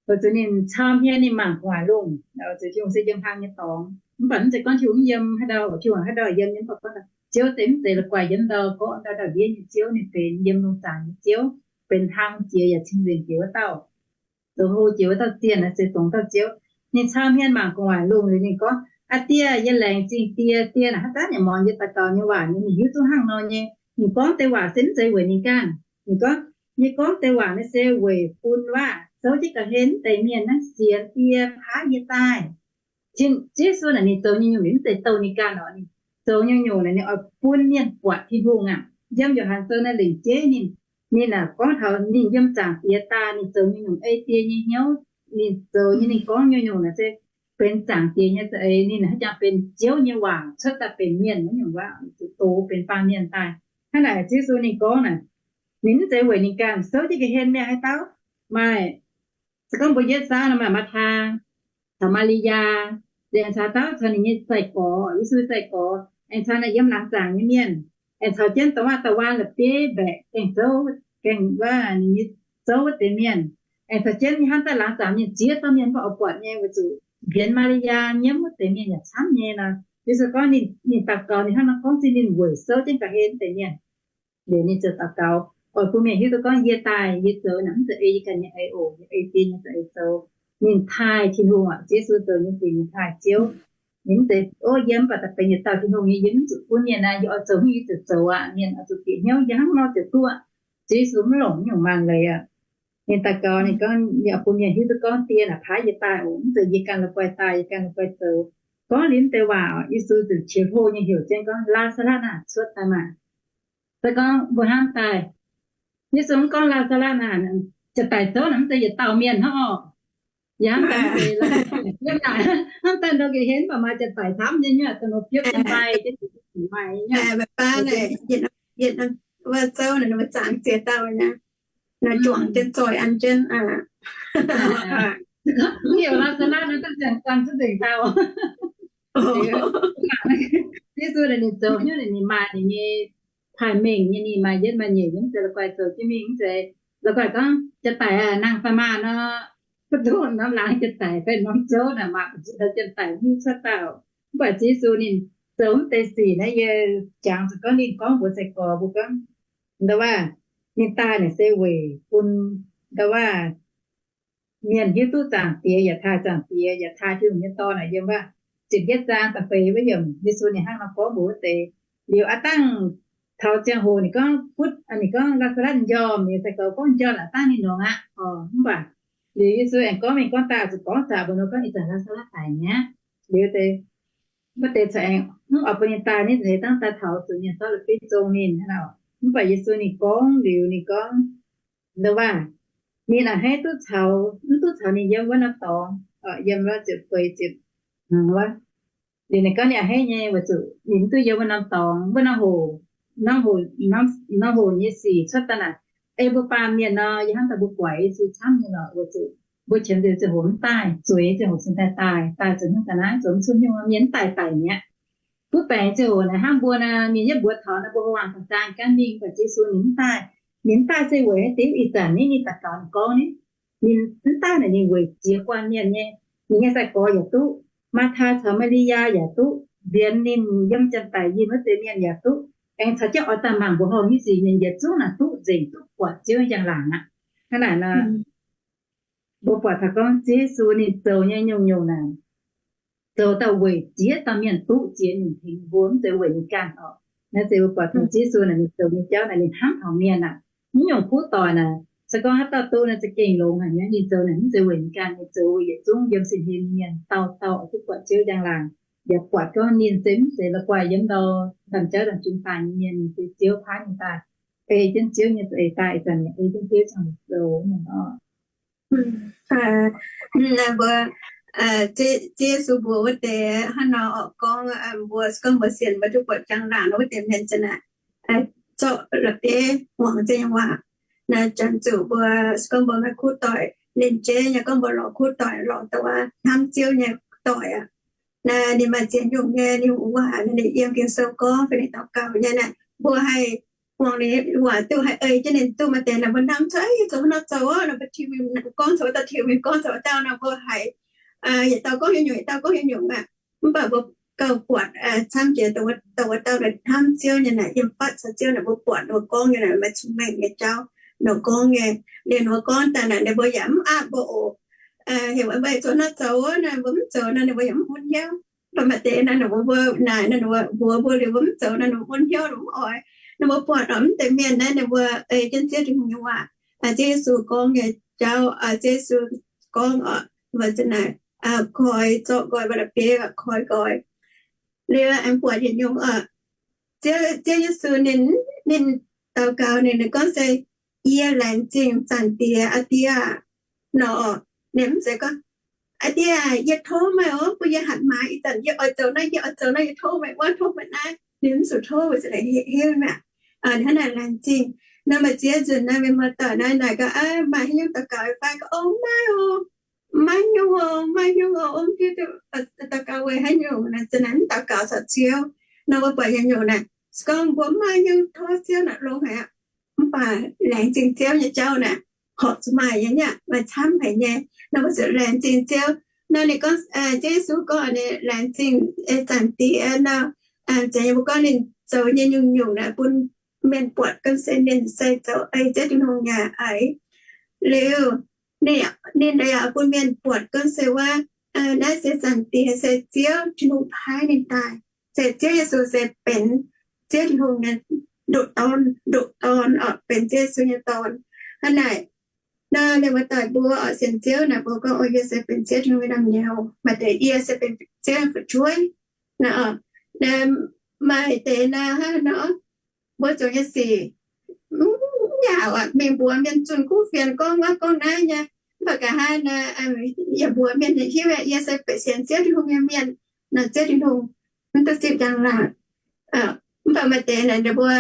Weic zuqc ninh cau hmien ninh mangc gu'nguaaic lungh, weic zuqc Tin-Hungh se yiem hlang nyei dorngx. Mv baac mv zeiz gorngv Tin-Hungh mv yiem haaix ndau, Tin-Hungh haaix ndau yiem, yiem, mv baac gorngv Ziouv se mv zeiz la'guaih yiem ndau gorqv ndau ndau-ndiev nyei Ziouv. Ninh benx yiem lungh zaangc nyei Ziouv, benx hlang jiex yaac cing-nzengc jiex wuov dauh, zoux hlo jiex wuov dauh zienh naaiv se dongh dauh Ziouv. Ninh cau hmien mangc gu'nguaaic lungh liuz ninh gorngv, Aa Die, yie laengz zingh Die. Die naaic haaix zanc yaac muangx yie daux gaux nyei waac nyei, ninh hiuv duqv hnangv nor nyei. Ninh gorngv deix waac se mv zeiz weic ninh ganh. Ninh gorngv, yie gorngv deix waac naaiv se weic bun waac souv jienv ga'hlen deix mienh naaiv sienx Die paaiv yie daaih. Ziouv Yesu naaic ninh zoux nyungc-nyungc ninh mv zeiz douh ninh ganh oc. Ninh zoux nyungc-nyungc naaic ninh oix bun mienh buatc Tin-Hungh aqv. Yiem Yo^han Sou naaiv lengc jeiv ninh, ninh naaic gorngv taux ninh yiem Zaangc Diex daaih, ninh zoux nyungc-nyungc ei Die nyei hnyouv. Ninh zoux nyei, ninh gorngv nyungc-nyungc naaic se benx Zaangc Diex nyei za'eix. Ninh haaix jangx benx Ziouv nyei waac cuotv daaih benx mienh wuov nyungc waac, zuqc doz benx baamh mienh daaih. Hnangv naaic Ziouv Yesu ninh gorngv naaic, ninh mv zeiz weic ninh ganh souv jienv ga'hlen mienh haaix dauh. Maaih, se gorngv mbuo yietv saauv nor maaih Maa^taa, caux Maa^li^yaa, aengx caux dauh caux ninh nyei sai-gorx, Yesu sai-gorx, aengx caux naaic yiem laangz zaangc nyei mienh, aengx caux jienv dongh wuov dauh waan la'bieiv mbaeqc gaengh zouv, gaengh wuov ninh nyei zouv wuov deix mienh, aengx caux jienv hnangv daaih laangz zaangc mienh ziex dauh mienh mv baac oix buatc nyei weic zuqc mbienx Maa^li^yaa nyiemv wuov deix mienh yaac camv nyei nor. Yesu gorngv ninh, ninh daux gaux ninh hnangv nor gorngv se ninh weic souv jienv ga'hlen deix mienh. Liuz ninh ziouc daux gaux, oix bun mienh hiuv duqv gorngv yie daaih, yie zoux naaic mv zeiz ei yie ganh nyei eix oc, yie ei Die nyei za'eix zoux. Ninh taaih Tin-Hungh aqv. Ziouv Yesu zoux nyei sic ninh taaih Ziouv. Ninh mv zeiz, o, yie mv baac daaih benx yietc dauh Tin-Hungh nyei, yie mv zuqc gunv mienh aqv, yie oix zoux haaix nyungc yie ziouc zoux aqv. Mienh oix zuqc bieqc hnyouv yie hnangv nor ziouc duqv. Ziouv Yesu mv longc naaiv nyungc maanc leiz aqv. Ninh daux gaux ninh gorngv, yie oix bun mienh hiuv duqv gorngv Die naaic paaiv yie daaih oc, mv zeiz yie ganh la'guaih daaih, yie ganh la'guaih zoux. Gorngv liuz mv deix waac, Yesu ziouc qiex hlo nyei heuc jienv gorngv, Laa^saa^latv aah, cuotv daaih maah! Se gorngv mbuo hnamv daaih, Yesu mv gorngv Laa^saa^latv aah, jaa-daic zouv naaic mv zeiz yietc dauh mienh hnangv oc. Yaac hnamv daaih mv zeiz, hnamv daaih ndau ga'hlen mv baac maaih jaa-daic camv nyei, nyuoqc daaih nor biopv jienv maaih, maaih, yietc norm zouv naaic ninh mbuo zaangc ziex dauh nyei, juangc jienv zoih an jienv. Mv heuc Laa^saa^latv naaiv, daaih ziangh guanh zunv nzengc dauh. Yesu naaic ninh zoux hnyouv naaic ninh maaih ninh nyei paaiv mengh nyei, ninh maaih yietv maaih nyeic nyei, mv zeiz la'guaih zoux jienv mingh, mv zeiz la'guaih gorngv jaa-daic aah, nangh daaih maah nor, mv duqv norm laangz jaa-daic fai norm zouv naaic maaih jaa-daic hiuv cuotv dauh. Mv baac Ziouv Yesu ninh zoux mv deix sic naaiv, yie jangx zuqc gorngv ninh gorngv mbuox sai-gorx mbuo gorngv, ndau wuov, ninh daaih naaic se weic bun, ndau wuov, mienh hiuv duqv Zaangc Diex, yaac taaih Zaangc Diex, yaac taaih Tin-Hungh nyei Dorn naaic yiem wuov. ziepc yietv zaang da'feix wuov yiemc, Yesu ninh hnangv nor gorngv mbuox wuov deix. Liuz aav dangh taux ziangh hoc ninh gorngv butv, ninh gorngv Laa^saa^latv njormh, ninh sai-gorx gorngv njormh aav dangh ninh longx aqv. Mv baac liuz Yesu aengx gorngv mingh gorngv daaih zuqc gorngv zaqc mbuox ninh gorngv ih zanc Laa^saa^latv daic mi'aqv. Liuz deix, mv baac deix corc aengx mv oix bun ninh daaih, ninh za'eix dangh daaih taux zuqc mienh zorqv la'bieiv zong ninh hnangv nor. Mv baac Yesu ninh gorngv liuz ninh gorngv, Ndongc waac, ninh a'hneiv duqv caux, mv duqv caux ninh yiem wuov norm dorngx, yiem wuov ziepc feix ziepc, liuz ninh gorngv ninh a'hneiv nyei weic zuqc ninh mv duqv yiem wuov norm dorngx, wuov norm hoc, norm hoc, norm hoc nyei sic cuotv daaih naaic. Ei mbuo baamh mienh nor, yie hnamv daaih mbuo buatc Yesu camv nyei lorqc, weic zuqc mbuo qiemx nzengc ziangh hoc mv daaih, zueiz ziangh hoc cingx daaih daaih, daaih zuqc hnangv ga'naaiv, zuqc mv cuotv nyungc mienh mv daaih daic mi'aqv. Kuv baengc ziangh hoc naaic hnangv mbuo naaic, mienh yietv mbuox taux naaic, mbuo hoqc waangc daaih zaang gaanv mingh, mv baac Yesu ninh mv daaih. Ninh mv daaih se weic haaix diuc? Ih zanc ninh, ninh daux gaux ninh gorngv ninh, ninh mv daaih naaic ninh weic jiex guanh mienh nyei. Ninh nyei sai-gorx yaac duqv, Maataa caux Maa^li^yaa yaac duqv, nzienx ninh yiem janx-daic yinh wuov deix mienh yaac duqv, aengx caux jienv oix daaih mangc mbuoqc horngh nyei sic mienh yietc zungv naaic duqv nzengc, duqv buatc Ziouv njang-laangc aqv. Hnangv naaic nor, mbuo buatc taux gorngv Ziouv Yesu ninh zoux nyei nyungc-nyungc naaic, zoux dauh weic jiex dauh mienh duqv jiex nyungc tengx mbuo, mv zeiz weic ninh ganh oc. Naaiv se mbuo buatc taux Ziouv Yesu naaic ninh zoux nyei jauv naaic ninh hnamv taux mienh aqv. Mv nyungc kuv doic naaic, se gorngv haaix dauh duqv naaic za'gengh longx haic nyei. Ninh zoux naaic mv zeiz weic ninh ganh, ninh zoux weic yietc zungv yiem sin hlen nyei mienh, dauh dauh oix duqv buatc Ziouv njang-laangc, yaac buatc gorngv ninh se mv zeiz la'guaih yiem ndau ndaamv-jauv ndaamv-jungx daaih nyei mienh, ninh se Ziouv paaiv ninh daaih, ei jienv Ziouv nyei za'eix daaih, ih zanc ninh ei jienv Ziouv ziangh hoc zoux nyei oc. Mbuo, Ziouv Yesu mbuox wuov deix hnangv nor oc, gorngv mbuo, se gorngv mbuo sienx mbuo duqv buatc njang-laangc nor, wuov deix mienh za'naaic zorqv la'bieiv muangx Ziouv nyei waac. Naaiv janx zuqc mbuo, se gorngv mbuo maaih kuv doic, ninh jeiv nyei gorngv mbuo lorz kuv doic, lorz dongh wuov hnamv Ziouv nyei doic aqv. Naaiv ninh maaih ziex nyungc nyei, ninh waac naaiv ninh yiem Ging-Sou gorngv fai ninh daux gaux nyei naaic, mbuo haih muangx ninh waac duqv, haih ei jienv ninh duqv. Maaih deix naaic mbuo hnamv cuotv, Yie zoux haaix nor zoux nor, mbuo TV gorngv caux wuov dauh, TV gorngv caux wuov dauh nor, mbuo haiz yietc dauh gorngv haaix nyungc, yietc dauh gorngv haaix nyungc aqv. Mv baac mbuo gauh buatc camv jiex dongh wuov dauh naaic hnamv Ziouv nyei naaic, yiem fatv caux Ziouv naaic, mbuo buatc ninh mbuo gorngv nyei naaic maaih cong-mengh nyei jauv, ninh gorngv nyei. Liuz ninh mbuo gorngv daaih naaic ninh mbuo yaac mv aapv mbuo oc. Heuc mbuo zoux nor zoux nor, mbuo mv zoux nor ninh mbuo yaac mv bun hnyouv. Mv baac maaih deix naaic ninh mbuo, mbuo naaic naaic ninh mbuo mbuox mbuo liuz mbuo mv zoux nor ninh mbuo bun hnyouv, ninh mv oix. Ninh mbuo buatc oc, mv deix mienh naaiv ninh mbuo ei jienv Ziouv Tin-Hungh nyei waac, Ziouv Yesu gorngv nyei jauv, Ziouv Yesu gorngv oc, mbuo za'naaic koi zorqv nqoi, mbuo la'bieiv koi nqoi. Liuz aengx buatc yietc nyungc oc, Ziouv, Ziouv Yesu ninh, ninh daux gaux ninh, ninh gorngv se, Yie laengz zingh Zaangc Diex, aa Die aah, nor. Ninh mv zeiz gorngv, Aa Die aah, yie tov meih oc, bun yie hatc maaiz ih zanc yie oix zoux naaiv, yie oix zoux naaiv, yie tov meih wuov, tov meih naaiv. Ninh mv zuqc tov, weic zuqc naaic heuc heuc aqv. Hnangv naaic laengz zingh. Naaiv maaih ziex nzunc naaiv mienh muoz-doic naaiv naaic gaax, Aav, maaih haaix nyungc daux gaux fai? Gorngv, O, maiv maaih oc, maiv maaih haaix nyungc oc, mv hiuv duqv daux gaux weic haaix nyungc. Naaic za'naaic mv daux gaux caux Ziouv. Nor mbuo buatc yietc nyungc naaic, se gorngv mbuo mv maaih haaix nyungc tov Ziouv naaic longx haic aqv. Mv baac laengz zingh Ziouv nyei jauv naaic, horpc zuqc maaih nyei aqv, maaih camv haic nyei. Nor mbuo zuqc laengz zingh Ziouv. Nor ninh gorngv, Ziouv Yesu gorngv ninh laengz zingh Zaangc Diex nor, zeiz nyei mbuo gorngv ninh zoux nyei nyungc-nyungc naaic bun mienh buatc gorngv se ninh se zoux ei Ziouv Tin-Hungh nyei eix. Liuz ninh yaac bun mienh buatc gorngv se wuov, naaiv se Zaangc Diex se Ziouv Tin-Hungh paaiv ninh daaih, se Ziouv Yesu se benx Ziouv Tin-Hungh nyei ndoqc dorn, ndoqc dorn oc, benx Ziouv Yesu nyei dorn. Hnangv naaic, nor mienh muoz-doic mbuo oix sienx Ziouv naaic, mbuo gorngv, O, yie se benx Ziouv Tin-Hungh nyei naamh nyouz, maaih deix, Yie se benx Ziouv nyei fu'jueiv. Naaiv, maaih deix naaiv hnangv nor, mbuo zoux nyei sic mv yaauc aqv, mingh mbuox mienh zunh kuv fienx gorngv wuov gorngv naaiv nyei. Mv baac nqa'haav naaiv, yaac mbuox mienh hiuv, Yie se benx sienx Ziouv Tin-Hungh nyei mienh, nor Ziouv Tin-Hungh mv duqv zipv njang-laangc. Mv baac maaih deix naaic ninh mbuo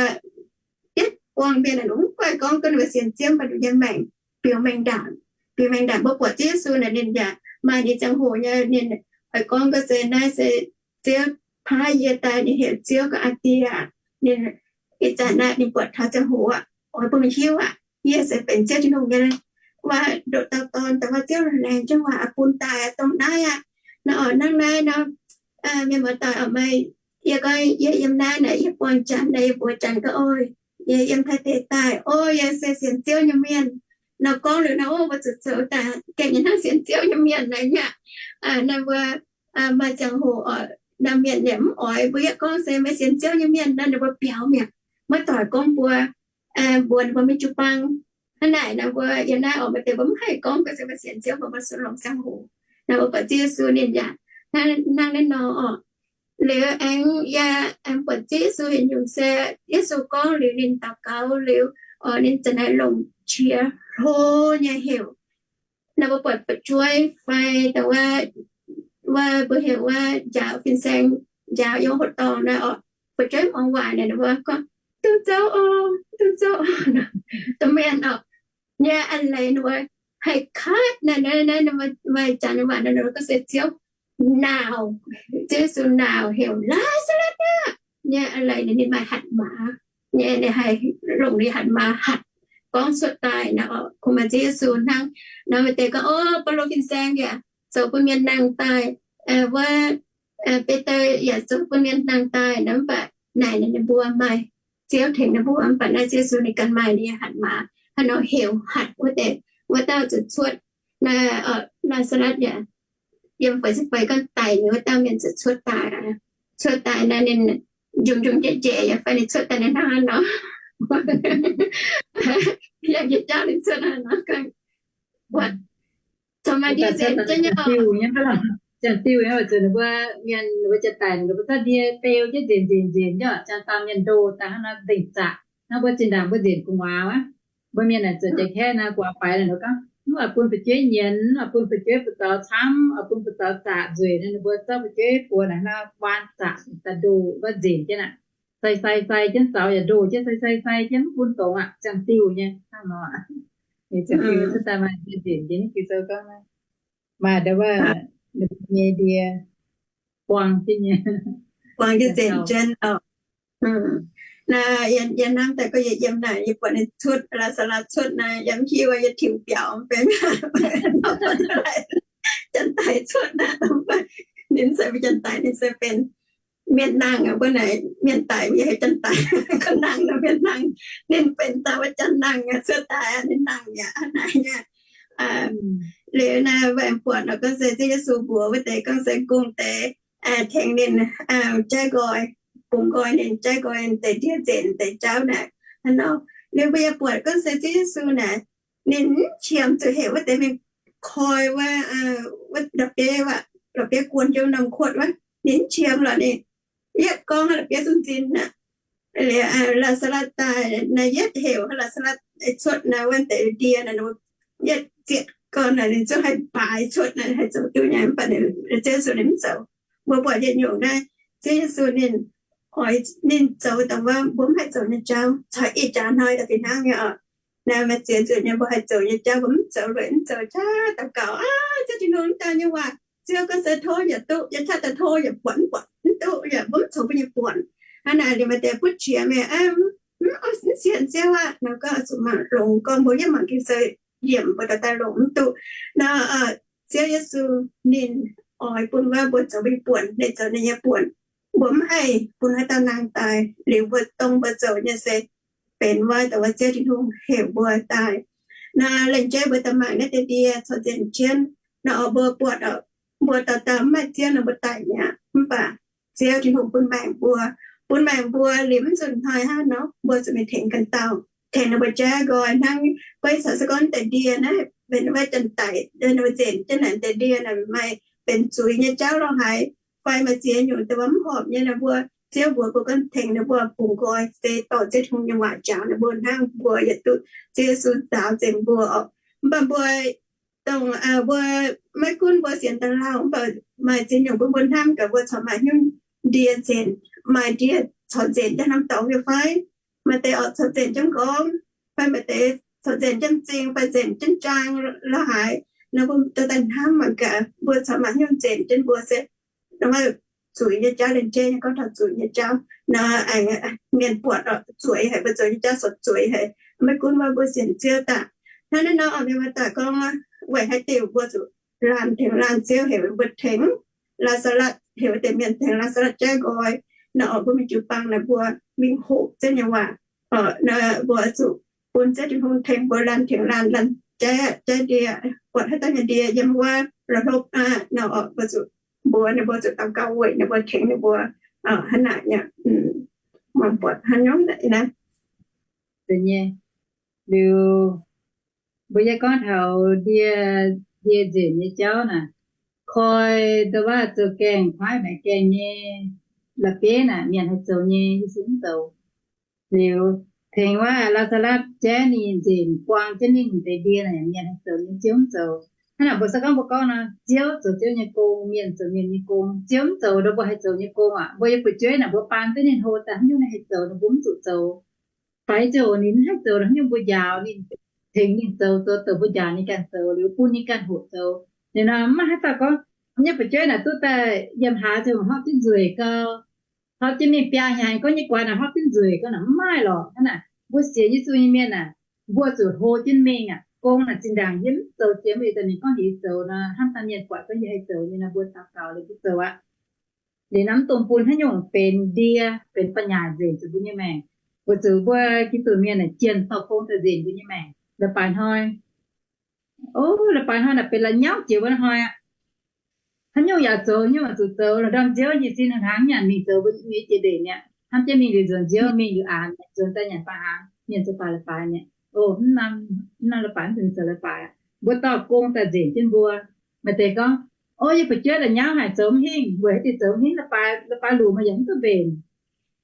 yietv buangh mienh naaic, ninh mv guaix gorngv gunv ninh mbuo sienx Ziouv, mv baac ninh nyei maengc biux mengh ndaangc. Biux mengh ndaangc. Mbuo buatc Ziouv Yesu naaic ninh yaac maaih ninh ziangh hoc nyei, ninh oix gorngv gorngv se naaiv se Ziouv paaiv yie daaih, ninh heuc Ziouv gorngv Aa Die aac. Ninh ih zanc naaiv ninh buatc taux ziangh hoc aqv, oix bun mienh hiuv aqv, yie se benx Ziouv Tin-Hungh nyei, waac ndoqc dauh dorn, dongh wuov Ziouv laengz jienv waac bun daaih dongh naaiv aqv. Nor oix hnangv naaiv nor, mienh muoz-doic oc, meih, yie gorngv yie yiem naaiv naaic, yie buangh janx naaic, yie mbuox janx gorngv, O, yie yiem Taiv deic daaih, o, yie se sienx Ziouv nyei mienh. Nor gorngv liuz nor, o, mbuo zuqc zoux daaih gengh hnangv sienx Ziouv nyei mienh naaic nyei aqv. Naaiv mbuo maaih ziangh hoc naaiv mienh yaac mv oix mbuo yietv gorngv se meih sienx Ziouv nyei mienh nor, ninh mbuo biaux mi'aqv, maiv doic gorngv mbuo, mbuox ninh mbuo mingh jiu-baang. Hnangv naaic nor mbuo yiem naaiv oc, maaih deix mbuo mv haih gorngv se meih sienx Ziouv, mbuo maiv zuqc longc ziangh hoc. Naaiv mbuo buatc Ziouv Yesu ninh yaac hnangv naaiv nor oc. Liuz aengx yaac aengx buatc Ziouv Yesu heuc nyungc se Yesu gorngv liuz ninh daux gaux liuz, ninh za'naaic longc qiex hlo nyei heuc. Naaiv mbuo buatc fu'jueiv fai dongh wuov mbuo heuc wuov njaaux fin-saeng, njaaux yiem hoqc dorngh naaiv oc, fu'jueiv muangx waaic naaic ninh mbuo gorngv, Duqv zouv oc, duqv zouv oc. Domh mienh oc, nyei a'leiz ninh mbuo haih katv naaiv, naaiv maaih janx waac naaiv ninh mbuo gorngv se Ziouv naauc, Ziouv Yesu naauc heuc, Laa^saa^latv aah! Nyei a'leiz ninh maaih hatc maaz, nyei ninh haih longc ninh hatc maaz hatc gorngv cuotv daaih naaiv oc. Kungx maaih Ziouv Yesu hnangv. Naaiv maaih deix gorngv, O, Baulo fin-saeng yaac zoux bun mienh nangh daaih, wuov Bede yaac zoux bun mienh nangh daaih naaiv, mv baac naaic ninh mbuo maaih Ziouv tengx ninh mbuo, mv baac naaiv Ziouv Yesu ninh ganh maaih ninh nyei hatc maaz hnangv nor heuc hatc wuov deix, wuov dauh zuqc cuotv, naaiv Laa^saa^latv yaac yiem feix se feix gorngv daic nyei wuov dauh mienh zuqc cuotv daaih. Cuotv daaih naaiv ninh njunc njunc njiec njiec yaac fai ninh cuotv daaih ninh hnangv nor, yangh jiex jauv ninh cuotv hnangv nor. Buatc caux maaih ndie nzengc jienv nyei, diuh nyei, ziangh diuh nyei, weic zuqc ninh mbuo mienh ninh mbuo jiex daic ninh mbuo zorqv ndie beu jienv nzengc nzengc nzengc nyei, ziangh dauh mienh ndoh daaih hnangv nor nzengc zaqc. Hnangv mbuo zinh ndaangc mbuo nzengc gu'nguaaz wuov, mbuo mienh naaic zuotc jiex kaeqv naaiv gu'nguaaz faix naaic, ninh mbuo gorngv, Mv oix bun fu'jueiv nyienz, mv oix bun fu'jueiv buoz-zaux camv, oix bun buoz-zaux zaqc nzueic. Naaiv ninh mbuo zorqv fu'jueiv buoz naaic hnangv nor buan zaqc daaih ndoh wuov nzengc jienv aqv. Sai sai sai jienv zaux yaac ndoh jienv, sai sai sai jienv mv bun dongz aqv, ziangh diuh nyei hnangv nor. Ziangh diuh cuotv daaih maaih ndie nzengc jienv, Ging-Sou gorngv maaih ndau wuov ninh mbuo nyei ndie buang jienv nyei, buang jienv nzengc jienv oc. Naaiv yie hnamv daaih gorngv yie yiem naaic yie buatc ninh cuotv, Laa^saa^latv cuotv naaic, yie mv hiuv, yie tingx biaux benx janx-daic cuotv naaic, ninh se mv zeiz janx-daic, ninh se benx mienh nangh aqv. Mbuo naaic mienh daic mv haih janx-daic, gorngv nangh nor mienh nangh, ninh benx dauh wuov janx nangh aqv, cuotv daaih ninh nangh mi'aqv naaic nyei. Liuz naaiv mbuo aengx buatc nor gorngv se Ziouv Yesu mbuox wuov deix gorngv se kungx deix tengx ninh jaiv nqoi, bungx nqoi ninh, jaiv nqoi deix ndie nzengc deix jauv naaic. Hnangv nor, liuz mbuo yaac buatc gorngv se Ziouv Yesu naaic, ninh mv qiemx zuqc heuc wuov deix mingh koi wuov, wuov la'bieiv, la'bieiv guon jienv norm kuotv wuov, ninh mv qiemx lorqc. Ninh yietv gorngv la'bieiv zungv nzin aqv. Liuz Laa^saa^latv daaih naaic, yietv heuc Laa^saa^latv cuotv naaic, wuov deix ndie naaic, yietv zietc gorn naaic, ninh zungv haih baaix cuotv naaic, haih zoux duqv nyei. Mv baac Ziouv Yesu ninh mv zoux. Mbuo buatc yietc nyungc naaiv, Ziouv Yesu ninh oix ninh zoux dongh wuov mbuo mv haih zoux nyei jauv, caux ih jaax hnoi daaih fih hnangv nyei oc. Naaiv maaih ziex nzunc nyei mbuo haih zoux nyei jauv mbuo mv zoux, lueic mv zoux, qaqv daux gaux aqv, Ziouv Tin-Hungh, mv daaih nyei waac Ziouv gorngv se tov yaac duqv, yie qaqv daaih tov yaac buatc mv buatc, mv duqv yaac mbuo mv zoux mbuo nyei buonc. Hnangv naaic liuz maaih deix butv qiex mingh, mv sienx Ziouv aqv nor, gorngv zuqc mangc longx, gorngv mbuo yietv mangc Ging-Sou yiemc mbuo daaih daaih longc mv duqv nor. Ziouv Yesu ninh oix bun wuov mbuo zoux mbuo nyei buonc, ninh zoux ninh nyei buonc. Mbuo mv haih bun haaix dauh nangh daaih. Liuz mbuo dongh mbuo zoux nyei se benx wuov dongh wuov Ziouv Tin-Hungh heuc mbuo daaih. Naaiv laengz jeiv mbuo daaih mangc naaiv deix ndie corc nzengc jienv nor, mbuo buatc mbuo dauh dauh mv maaih Ziouv nor mbuo daic mi'aqv. Mv baac Ziouv Tin-Hungh bun maengc mbuo, bun maengc mbuo liuz mv nzunc hnoi hnangv nor mbuo zuqc mingh tengx ganh dauh, tengx ninh mbuo jaiv nqoi hnangv. Beiv caux se gorngv deix ndie naaiv benx wuov janx-daic, ninh mbuo nzengc jienv naaic deix ndie naaic maaih benx zuiz nyei jauv lorqc haaix, fai maaih ziex nyungc dongh wuov mv horpc nyei nor, mbuo Ziouv mbuox mbuo gorngv tengx ninh mbuo bungx nqoi, se dorh Ziouv Tin-Hungh nyei waac njaaux ninh mbuo hnangv, mbuo yietc duqv Ziouv Yesu njaaux nzengc mbuo oc. Mv baac mbuo dongh mbuo maiv gunv mbuo sienx daaih lauh, mv baac maaih ziex nyungc bun mbuo hnamv gaax, mbuo corc maaih hnyouv ndie nzengc, maaih ndie corc nzengc jienv norm dorngx nyei fai? Maaih deix oc corc nzengc jienv nqorngv, fai maaih deix corc nzengc jienv m'zing, fai nzengc jienv jaang lorqc haaix. Nor mbuo daaih hnamv mangc gaax, mbuo corc maaih hnyouv nzengc jienv mbuo se zuiz nyei jauv, laengz jeiv nyei gorngv taux zuiz nyei jauv nor, mienh buatc zueiz haic, mbuo zoux nyei jauv corc zueiz haic. Maiv gunv wuov mbuo sienx Ziouv daaih. Hnangv naaiv nor oc, mienh muoz-doic gorngv, weic haaix diuc mbuo zuqc laanh tengx laanh, Ziouv heuc mbuo tengx Laa^saa^latv, heuc deix mienh tengx Laa^saa^latv jaiv nqoi nor, oc mbuo mingh jiu-baang naaic mbuo mingh hoqc Ziouv nyei waac. Mbuo zuqc bun Ziouv Tin-Hungh tengx mbuo laanh tengx laanh, laanh jaiv, jaiv ndie, buatc haaix dauh nyei ndie yiem wuov la'hlopv aqv nor, oc mbuo zuqc mbuox ninh mbuo zuqc daux gaux weic ninh mbuo tengx ninh mbuo hnangv naaic. Mangc buatc hnangv nyungc naaic naaiv. Liuz, mbuo yie gorngv taux ndie, ndie nzenc nyei jauv naaic, koi ndau wuov zoux gaengh kuaaiv maengc gaengh nyei la'bieiv naaic mienh haih zoux nyei, Yesu mv zoux. Liuz, tengx wuov Laa^saa^latv jaiv ninh nzenc buang jienv ninh deix ndie naaic mienh haih zoux nyei, Ziouv mv zoux. Hnangv naaic mbuo se gorngv, mbuo gorngv nor, Ziouv zoux Ziouv nyei gong, mienh zoux mienh nyei gong. Ziouv mv zoux ndau mbuo haih zoux nyei gong aqv. Mbuo yiem fu'jueiv naaic mbuo baan duqv ninh hlo daaih haaix nyungc ninh haih zoux, ninh mbuo mv zuqc zoux. Fai ziouc ninh mv haih zoux, haaix nyungc mbuo njaaux ninh, tengx ninh zoux, zoux douc mbuo njaaux ninh ganh zoux, liuz bun ninh ganh hoqc zoux. Liuz nor mv maaih haaix dauh gorngv, nyei fu'jueiv naaic duqv daaih yiem hlaax ziouc horpc jienv nzueic gau, horpc jienv mingh biaa hnyangx gorngv nyei guaax naaic horpc jienv nzueic gau naaic mv maaih lorqc. Hnangv naaic mbuo sienx Yesu nyei mienh aah, mbuo zuqc hlo jienv mingh aqv. Gong naaic zinh ndaangc yie mv zoux jiex, mv baac daaih mingh gorngv heuc zoux nor, hnamv daaih mienh buatc gorngv yie haih zoux nyei nor, mbuo daux gaux liuz mbuo zoux aqv. Liuz nor mv dungx bun haaix nyungc benx ndie, benx ba'nyaaic nzenc zuqc mbuo nyei maengc. Weic zuqc mbuo Giduc mienh naaic jienh dorh gong daaih nzenc mbuo nyei maengc. La'baaix hnoi, o, la'baaix hnoi naaic benx la'nyauv jiex wuov hnoi aqv. Haaix nyungc yaac zoux, nyungc yaac zuqc zoux, la'ndorm nziouv jiez sin hnaangx nyanc mingh zoux mbuo nyei jiex ndeic mi'aqv. Hnamv jienv mingh liuz nzuonx nziouv, mingh liuz aanx, nzuonx daaih nyanc baaix hnaangx, mienh zoux baaix la'baaix mi'aqv. O, mv norm la'baaix mv benx zoux la'baaix aqv. Mbuo dorh gong daaih nzenc jienv mbuo. Maaih deix gorngv, o, yie fu'jueiv la'nyauv haic, zoux mv hingh. Weic haaix diuc zoux mv hingh? La'baaix, la'baaix luc meih yaac mv duqv mbenc.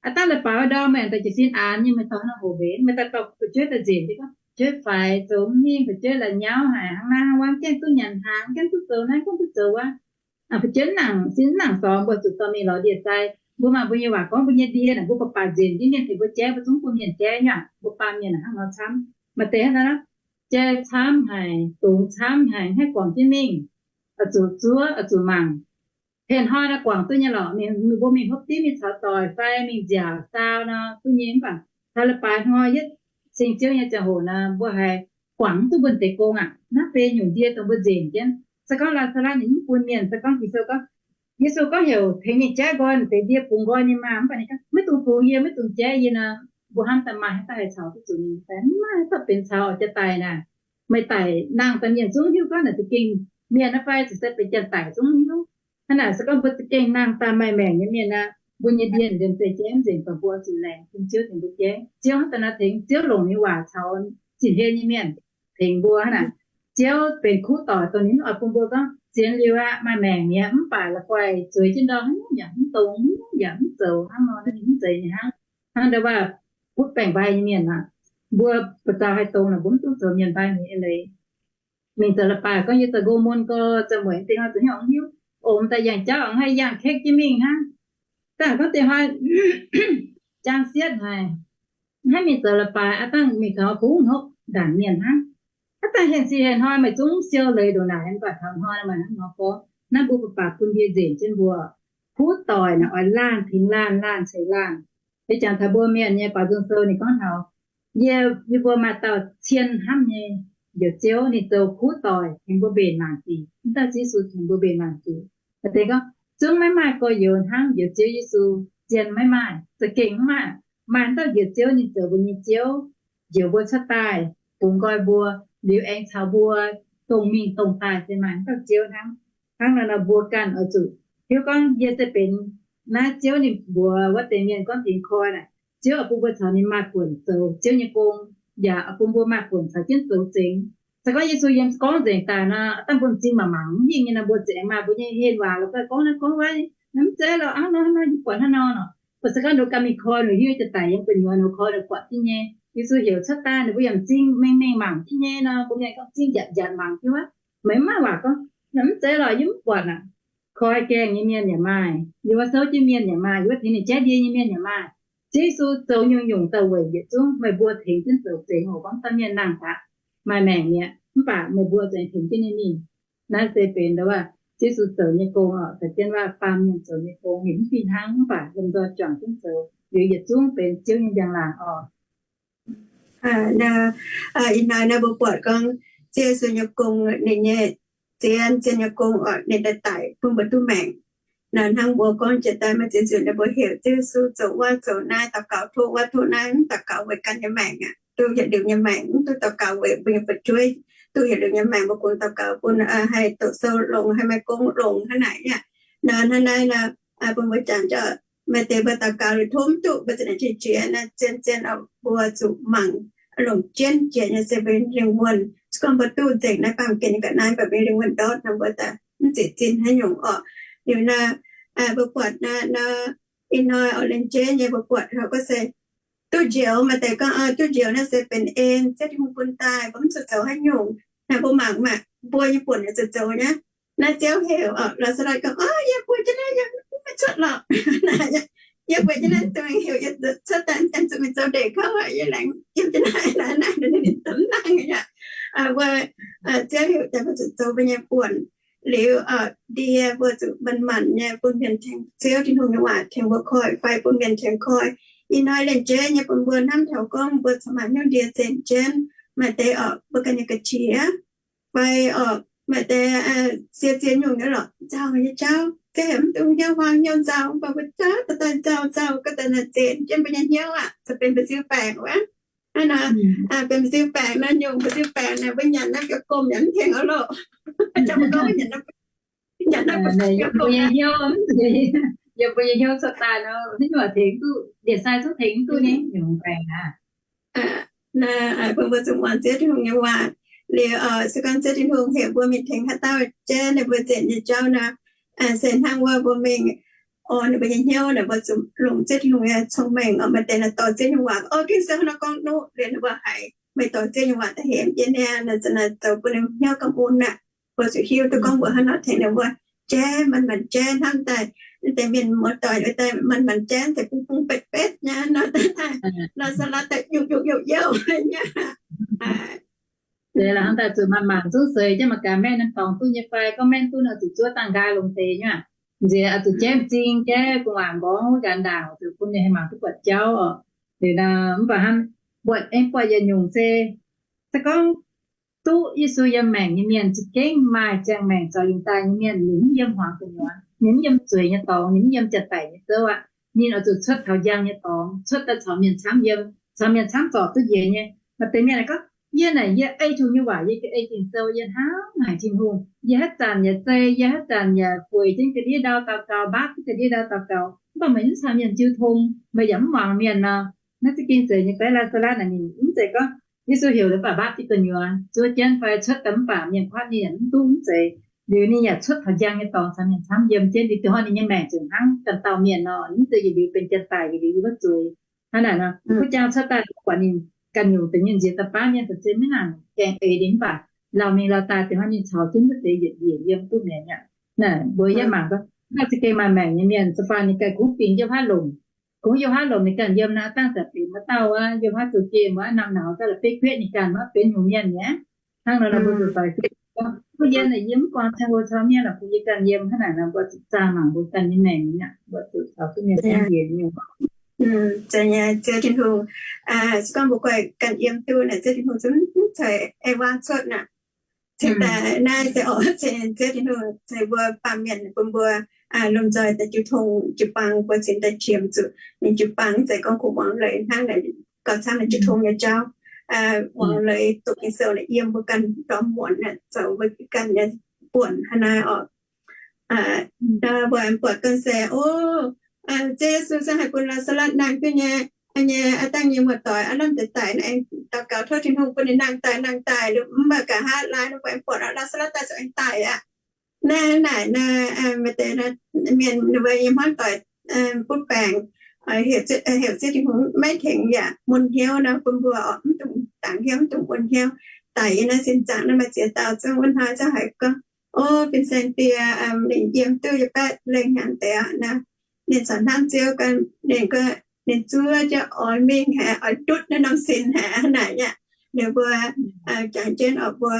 Aav dangh la'baaix wuov ndau meih daaih jiez sin aanx nyei, meih dorh haaix nor hoc mbenc? Meih daaih dorh fu'jueiv daaih nzenc jienv gorngv, fu'jueiv faix, zoux mv hingh, fu'jueiv la'nyauv haic, hnangv naaiv hnangv wuov, gaengh duqv nyanc hnaangx, gaengh duqv zoux naaiv, gaengh duqv zoux wuov. Fu'jueiv nangc sin nangc sorngx, mbuo zuqc dorh mingh lorz ndie-sai. Mbuo maaih mbuo nyei waac gorngv mbuo nyei ndie naaic, mbuo baac baac nzenc jienv mienh tengx mbuo jaiv, mbuo zungv bun mienh jaiv nyei aqv. Mbuo baamh mienh hnangv nor camv. Maaih deix hnangv naaiv, jai camv haic, dungz camv haic, haih guangc jienv mingh, oix zuqc zuov, oix zuqc mangc. Tengx hnoi naaiv guangc duqv nyei lorqc. Mbuo mingh hopv div, mingh caux doic fai mingh nziaauc saau nor duqv nyei. Mv baac taux la'baaix hnoi yietv cing Ziouv nyei ziangh hoc nor, mbuo haiz guangc mv duqv mbuo deix gong aqv. Naaiv benx nyungc ndie dongh mbuo nzenc jienv. Se gorngv Laa^saa^latv ninh mv bun mienh, se gorngv Ging-Sou gorngv, Yesu gorngv heuc tengx ninh jaiv nqoi, deix ndie bungx nqoi nyei maah. Mv baac ninh gorngv, Maiv dungx bungx yie, maiv dungx jaiv yie nor, mbuo hnamv daaih maaih haaix dauh haih caux duqv zuqc ninh fai? Mv maaih haaix dauh benx caux oix jaa-daic naaic. Meih daic nangh daaih mienh zungv hiuv gorngv naaic za'gengh mienh naaiv fai zuqc se benx janx-daic zungv hiuv. Hnangv naaic se gorngv mbuo za'gengh nangh daaih maaih maengc nyei mienh aqv, mbuo nyei ndie-nzengc zeiv jaiv nzengc, dongh mbuo zuqc laengz bun Ziouv tengx mbuo jaiv. Ziouv hnangv daaih nor tengx, Ziouv longc ninh waac caux zinh hlen nyei mienh tengx mbuo. Hnangv naaic, Ziouv benx kuv doic dongh ninh mv oix bun mbuo gorngv sienx liuz aqv, maaih maengc mi'aqv, mv baac la'guaih zueiz jienv ndorm haaix nyungc yaac mv dongz, haaix nyungc yaac mv zoux, hnangv nor ninh mv zeiz ninh hnangv. Hnangv ndau wuov butv baengc mbai nyei mienh aqv, mbuo buoz-zaux haih dongz naaic, mbuo mv dungx zoux mienh mbai nyei leiz. Mingh zoux la'baaih gorngv yie zoux nqo mun gau, zoux mueic dingh hnoi zoux hnyouv mv hiuv, ong daaih yangh jauv haih yangh kekv jienv mingh hnangv. Dangh gorngv dingh hnoi jaang sietv haic, hnangv mingh zoux la'baaih aav dangh mingh kaux kungx hnopv ndaangc mienh hnangv. Aav dangh henh sic henh hnoi meih zungv siou leiz ndongc naaic, mv baac taux hnoi meih hnangv nor gorngv. Naaiv mbuo baac bun ndie nzenc jienv mbuo. Kuv doic naaic oix laanh tengx laanh, laanh ceix laanh. Yie jangx taux mbuo mienh nyei baaux nzung sou ninh gorngv taux, yie, yie mbuo maaih dauh cien hnamv nyei Njoux Ziouv, ninh zoux kuv doic tengx mbuo mbenc mangc diuc. Mv dauh Yesu tengx mbuo mbenc mangc diuc. Maaih deix gorngv, zungv maiv maaih gorx-youz hnangv Njoux Ziouv Yesu. Zien maiv maaih, za'gengh mv maaih. Maaih dauh Njoux Ziouv, ninh zoux mbuo nyei Ziouv, njoux mbuo cuotv daaih, bungx nqoi mbuo, liuz aengx caux mbuo dongh mingh dongh daaih, se maaih dauh Ziouv hnangv. Hnangv naaiv nor mbuo ganh oix zuqc hiuv gorngv yie se benx naaiv Ziouv ninh mbuox wuov deix mienh gorngv tengx koi naaic, Ziouv oix bun mbuo caux ninh maaih buonc zoux Ziouv nyei gong, yaac oix bun mbuo maaih buonc caux jienv zoux zengx. Se gorngv Yesu yiem gorngv nzengc daaih nor, dangh mbuo m'zing mangc mangc mv hingh nyei nor, mbuo ziouc aengx maaih mbuo nyei hien waac la'guaih gorngv naaiv gorngv wuov, mv zeiz lorqc, hnangv nor hnangv nor, yie buatc hnangv nor nor. Mbuo se gorngv nduqc ganh mingh koi ninh hiuv jiex daic yiem gu'nyuoz ninh koi ninh buatc jienv nyei. Yesu heuc cuotv daaih ninh mbuo yaac m'zing mengh mengh mangc jienv nyei nor, mbuo mienh gorngv m'zing njanc njanc mangc jienv wuov. Meih mv maaih waac gorngv, mv zeiz lorqc, yie mv buatc aqv. Koi gaengh nyei mienh yaac maaih, yiem wuov souv jienv mienh yaac maaih, yiem wuov tengx ninh jaiv ndie nyei mienh yaac maaih. Ziouv Yesu zoux nyungc-nyungc daaih weic yietc zungv meih mbuo tengx jienv zoux zengx oc. Gorngv dauh mienh nangh daaih maaih maengc mi'aqv, mv baac meih mbuo zengx tengx jienv ninh mingh. Naaiv se benx ndau wuov Ziouv Yesu zoux nyei gong oc, caux jienv wuov baamh mienh zoux nyei gong, ninh mv fih hnangv, mv baac lomh nzoih juangc jienv zoux, liuz yietc zungv benx Ziouv nyei njang-laangc oc. Ih hnoi naaiv mbuo buatc gorngv Ziouv Yesu nyei gong, ninh nyei zien, zien nyei gong oc, ninh daaih daic bun mbuo duqv maengc. Naaiv hnangv mbuo gorngv jiex daaih maaih ziex nzunc ninh mbuo heuc Ziouv Yesu zoux wuov zoux naaiv, daux gaux tov wuov tov naaiv, mv daux gaux weic ganh nyei maengc aqv, duqv yietc liuz nyei maengc, mv duqv daux gaux weic mbuo nyei fu'jueiv. Duqv yietc liuz nyei maengc mbuo kungx daux gaux bun haih doqc sou longx, haih maiv gong longx hnangv naaic aqv. Nor hnangv naaiv nor, bun mbuo jangx, maaih deix mbuo daux gaux liuz tov mv duqv, mbuo ziouc naaic qiex jiez naaiv zien zien oc, mbuo zuqc mangc longc jienv jiex nyei se mbuo lingh wuonh. Se gorngv mbuo duqv nzengc naaiv baamh gen nyei ga'naaiv, mbuo lingh wuonh ndortv nor, mbuo daaih mv zieqc zinh haaix nyungc oc. Liuz nor, mbuo buatc naaiv nor, ih hnoi oc, lengc jeiv nyei mbuo buatc taux gorngv se duqv njoux, maaih deix gorngv duqv njoux naaiv se benx en, Ziouv Tin-Hungh bun daaih, mbuo mv zuqc zoux haaix nyungc. Naaiv mbuo mangc maah, mbuo nyei buonc zuqc zoux nyei. Naaiv Ziouv heuc oc, Laa^saa^latv gorngv, Yie bueix jienv naaiv, yie mv cuotv lorqc. Yie bueix jienv naaiv, dongh heuc yie cuotv daaih, aengx zuqc mingh zoux ndeic kouv aqv. Yie laengz yiem jienv naaiv, naaiv naaiv ninh domh nangh aqv. Mbuo, Ziouv heuc daaih mbuo zuqc zoux mbuo nyei buonc. Liuz ndie mbuo zuqc manc-manc nyei bun mienh tengx Ziouv Tin-Hungh nyei waac tengx mbuo koi, fai bun mienh tengx koi. Ih hnoi lengc jeiv nyei bun mbuo hnamv taux gorngv mbuo corc maaih hnyouv ndie zinh jienv, maaih deix oc mbuo ganh nyei ga'qiex, fai oc maaih deix sie ziex nyungc nyei lorqc, nzauh nyei jauv. Ziouv heuc mv dungx hnyouv huaang hnyouv nzauh, mv baac mbuo jauv daaih nzauh nzauh, ga'deix naaic nzenc jienv mbuo nyei hnyouv aqv, zuqc benx mba'nziu baengc wuov. Hnangv nor, benx mba'nziu baengc nor, nyungc mba'nziu baengc naaic mbuo nyanc naaiv ga'gomh nyanc mv tengx oc loh. Jangx mbuo gorngv nyanc naaiv, nyanc naaiv ga'gomh nyei hnyouv, yiem mbuo nyei hnyouv cuotv daaih nor, haaix nyungc tengx duqv, ndie-sai zungv tengx duqv nyei nyungc baengc aqv. Naaiv bun mbuo zuqc muangx Ziouv Tin-Hungh nyei waac. Liuz se gorngv Ziouv Tin-Hungh heuc mbuo mingh tengx haaix dauh jaiv ninh mbuo nzengc nyei jauv nor, se hnangv wuov mbuo mingh orn ninh mbuo nyei hnyouv naaic, mbuo zuqc longc Ziouv Tin-Hungh nyei cong-mengh oc. Maaih deix naaic dorh Ziouv nyei waac, o, Ging-Sou nor gorngv nuqv, liuz ninh mbuo haiz meih dorh Ziouv nyei waac da'hemx jienv niaa, naaiv zoux bun ninh hnyouv gamh mun aqv. Mbuo zuqc hiuv duqv gorngv mbuo hnangv nor tengx ninh mbuo jaiv, manc-manc jaiv hnamv daaih, deix mienh muoz-doic daaih manc-manc jaiv deix bung bung betv betv nyei nor, Laa^saa^latv daaih youh youh youh youh nyei. Deix la'hnangv daaih zuqc manc-manc zungv seix jienv mangc gaax maengh naaiv dorngx duqv nyei fai, gorngv maengh duqv nor zuqc zuov dangh nqaai longx deix nyei. Nziex oix zuqc jaiv m'zing, jaiv gu'nguaaic mborngz wuov gaax ndaangc, zuqc bun ninh haih mangc duqv buatc jauv oc. Liuz nor mv baac hnangv buatc aengx buatc yietc nyungc se, se gorngv duqv Yesu yiem maengc nyei mienh, za'gengh maaih ziangh maengc zaux yungz daaih nyei mienh, ninh mv yiem hmuangx gu'nyuoz, ninh mv yiem zueiz nyei dorngx, ninh mv yiem janx-daic nyei zouv aqv. Ninh oix zuqc cuotv taux njang nyei dorngx, cuotv daaih caux mienh camv yiem, caux mienh camv zorc duqv njiec nyei. Maaih deix mienh gorngv, yie naaic yie ei Tin-Hungh nyei waac, yie ga'ei Ging-Sou, yie hnamv haic Tin-Hungh, yie haaix zanc yaac zei, yie haaix zanc yaac bueix jienv ga'ndiev ndau daux gaux, mbaapv jienv ga'ndiev ndau daux gaux, mv baac meih mv caux mienh jiu tong, meih yaac mv muangx mienh nor. Naaiv za'gengh zeiz nyei. Beiv Laa^saa^latv naaic ninh mv zeiz gorngv Yesu heuc ninh mv baac mbaapv jienv gu'nyuoz, zuov jienv fai cuotv daaih mv baac mienh kuatv ninh yaac mv duqv, mv zeiz. Liuz ninh yaac cuotv taux njang nyei dorngx caux mienh camv yiem jienv, liuz dongh hnoi ninh nyei maengc ziouc hnangv ganh dauh mienh nor, mv zeiz yietc liuz benx janx-daic, yietc liuz yiem wuov zueiz. Hnangv naaic nor, kuv jang cuotv daaih buatc ninh ganh nyungc deix nyei nziex da'baav mienh da'zinh maiv nangc gaengh eix ninh mv baac lauh mingh lauh daaih dongh hnoi ninh caux jienv wuov deix yietc njiec yiem duqv mi'aqv. Naaic mbuo yie mangc gorngv, naaiv za'gengh maaih maengc nyei mienh, se fai ninh ganh kungx bingx yiem haav lomc, kungx yiem haav lomc ninh ganh yiem naaiv dangh zanc benx wuov dauh wuov, yiem haav zoux jiem wuov, namh nauz daaih la'bieiv kuetv ninh ganh wuov benx nyungc mienh mi'aqv. Hnangv nor mbuo zuqc doix jienv, mbuo yiem naaic yie mv guangc ziangh hoc caux mienh lorqc, bun yie ganh yiem hnangv naaic nor, mbuo zuqc zaah mangc mbuo ganh nyei maengc mi'aqv, mbuo zuqc caux duqv mienh hnangv njiec nyungc. Zeiz nyei, Ziouv Tin-Hungh, se gorngv mbuo guai ganh yiem duqv naaic, Ziouv Tin-Hungh zungv mv zeiz ei waang cuotv naaic. Cingx daaih naaiv se oc, Ziouv Tin-Hungh ceix mbuo baamh mienh bun mbuo lomh nzoih daaih jiu tong jiu-baang, mbuo cingx daaih qiemx zuqc ninh jiu-baang, mv zeiz gorngv kungx muangx leiz hnangv naaic, gauh camv naaic jiu tong nyei jauv, muangx leiz doqc Ging-Sou naaic yiem mbuo ganh ndorm muonz naaic, zoux mbuo ganh nyei buonc hnangv naaiv oc. Mbuo buatc ganh se, o, Ziouv Yesu se haih bun Laa^saa^latv nangh duqv nyei, nyei aav dangh nyei muoz-doic aav lamh deix daic, aengx daux gaux tov Tin-Hungh bun ninh nangh daaih, nangh daaih, mv baac nqa'haav laai ninh mbuo aengx buatc Laa^saa^latv daaih zuqc aengx daic aqv. Naaiv naaic, maaih deix mienh ninh mbuo nyei hmuangv doic butv baengc, heuc Ziouv Tin-Hungh maiv tengx yaac mun hnyouv nor, bun mbuo oc mv dungx dangx hnyouv, mv dungx mun hnyouv. Daic yiem naaiv sin zaangc naaiv maaih ziex dauh zungv wuov hnoi zungv haiz gorngv, o, fin-saeng die, ninh yiem duqv yietc baeqv lengh hnyangx deix aqv nor. Ninh corc hnamv Ziouv ganh, ninh, ninh zuov jienv oix mingh haic, oix ndutv naaiv norm sin haic hnangv naaic aqv. Ninh mbuo jangx jienv oc, mbuo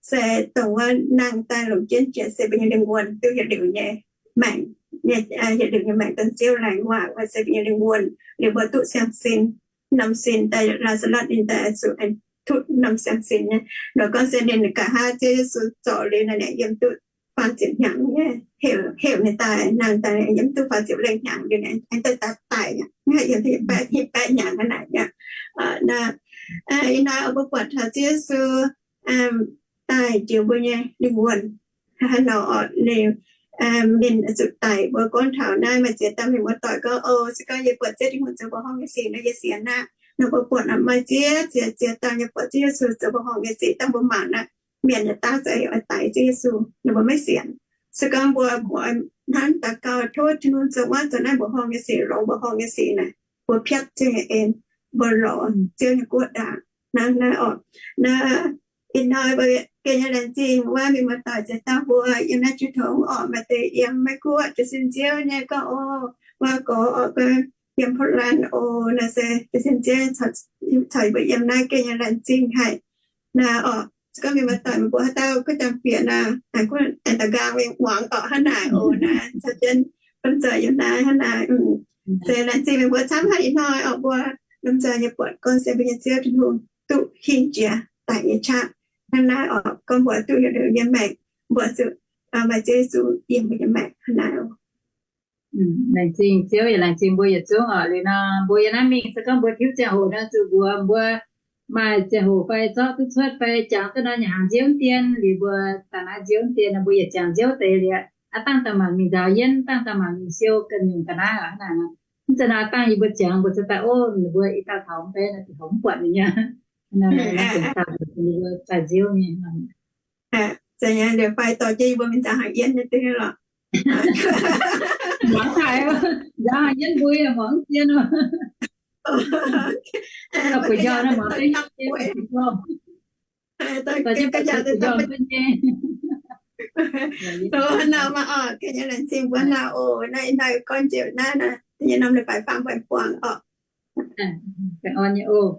se dongh wuov nangh daaih longc jienv jiex se mbuo nyei lingh wuonh duqv yietc liuz nyei maengc, yietc liuz nyei maengc dongh Ziouv laengz waac wuov se mbuo nyei lingh wuonh, liuz mbuo duqv siang-sin, norm sin daaih Laa^saa^latv ninh daaih zuqc aengx tutv norm siang-sin nyei. Nor gorngv se ninh nqa'haav Ziouv Yesu zorc liuz naaic, ninh yiem duqv faah ziepc hnyangx nyei, heuc ninh daaih nangh daaih yiem duqv faah ziepc lengh hnyangx liuz, ninh aengx daaih daic aqv, yiem duqv baeqv hnyangx hnangv naaic aqv. Ih hnoi mbuo buatc taux Ziouv Yesu daaih njoux mbuo nyei lingh wuonh haaix nor oc, ninh ninh zuqc daic. Mbuo gorngv taux naaiv maaih ziex dauh mienh muoz-doic gorngv, O, se gorngv yie buatc Ziouv Tin-Hungh zoux mbuoqc horngh nyei sic nor, yie sienx aqv. Nor mbuo buatc naaic maaih ziex ziex ziex dauh nyei buatc Ziouv Yesu zoux mbuoqc horngh nyei sic dangh mbuo mangc naaic, mienh yietc dauh za'eix oix daix Ziouv Yesu, ninh mbuo maiv sienx. Se gorngv mbuo hnangv daux gaux tov Tin-Hungh zoux wuov zoux naaiv mbuoqc horngh nyei sic, longx mbuoqc horngh nyei sic naaic, mbuo piatv Ziouv nyei en, mbuo lorz Ziouv nyei guoqv ndaangc. Hnangv naaiv oc, naaiv ih hnoi mbuo gengh nyei laengz zingh wuov mienh muoz-doic ziex dauh mbuo yiem naaiv juv tongx oc, maaih deix yiem Meiv Guoqv jiez sin Ziouv nyei gorngv, O, wuov gorx oc, yiem Portland oc, naaiv se jiez sin Ziouv caux mbuo yiem naaiv gengh nyei laengz zingh haic. Naaiv oc, se gorngv mienh muoz-doic meih mbuo haaix dauh guv jangx bieqc naaic, aengx da'nqaang mingh muangx oc, hnangv naaic oc, naaiv caux jienv lomh nzoih yiem naaiv hnangv naaic. Se laengz zingh meih mbuo camv haic ih hnoi oc, mbuo lomh nzoih nyei buatc gorngv se mbuo nyei Ziouv Tin-Hungh duqv hingh jiex daic nyei qaqv. Hnangv naaiv oc, gorngv mbuo duqv yietc liuz nyei maengc, mbuo zuqc maaih Ziouv Yesu yiem mbuo nyei maengc hnangv naaiv oc. Laengz zingh Ziouv yaac laengz zingh mbuo yietc zungv oc. Liuz nor mbuo yiem naaiv mingh se gorngv mbuo tiuv ziangh hoc nor zuqc mbuox mbuo maaih ziangh hoc fai zorqv duqv cuotv fai jangx duqv nor nyanc hnaangx nziouv dien, liuz mbuo daaih naaiv nziouv dien nor mbuo yietc ziangh nziouv deix liuz, aav dangh daaih mangc mingh nzaaux yienv, dangh daaih mangc mingh siou ganh nyungc ga'naaiv oc. Hnangv naaic nor, mv zeiz nor aav dangh yie mbuo ziangx mbuo zuqc daaih, O, ninh mbuo i dauh taux mv bei naaic, taux mv buatc ninh nyei. Hnangv naaic nor, daaih nziouv nyei. Zeiz nyei, liuz fai dorh jienv yie mbuo mingh nzaaux hnaangx yienv nyei duqv nyei lorqc. Muangx haic, nzaaux hnaangx yienv mbuo yaac muangx zien oc. Buoz-njaaux naaiv muangx duqv nyei. Dorh jienv buoz-njaaux duqv nyei. Hnangv naaic oc, gengh nyei laengz zingh mbuo hnangv naaic oc. Naaiv ih hnoi gorngv njiec naaiv, naaiv nyei norm leiz-baaix faang mbuo buangh oc. Baengh orn nyei oc.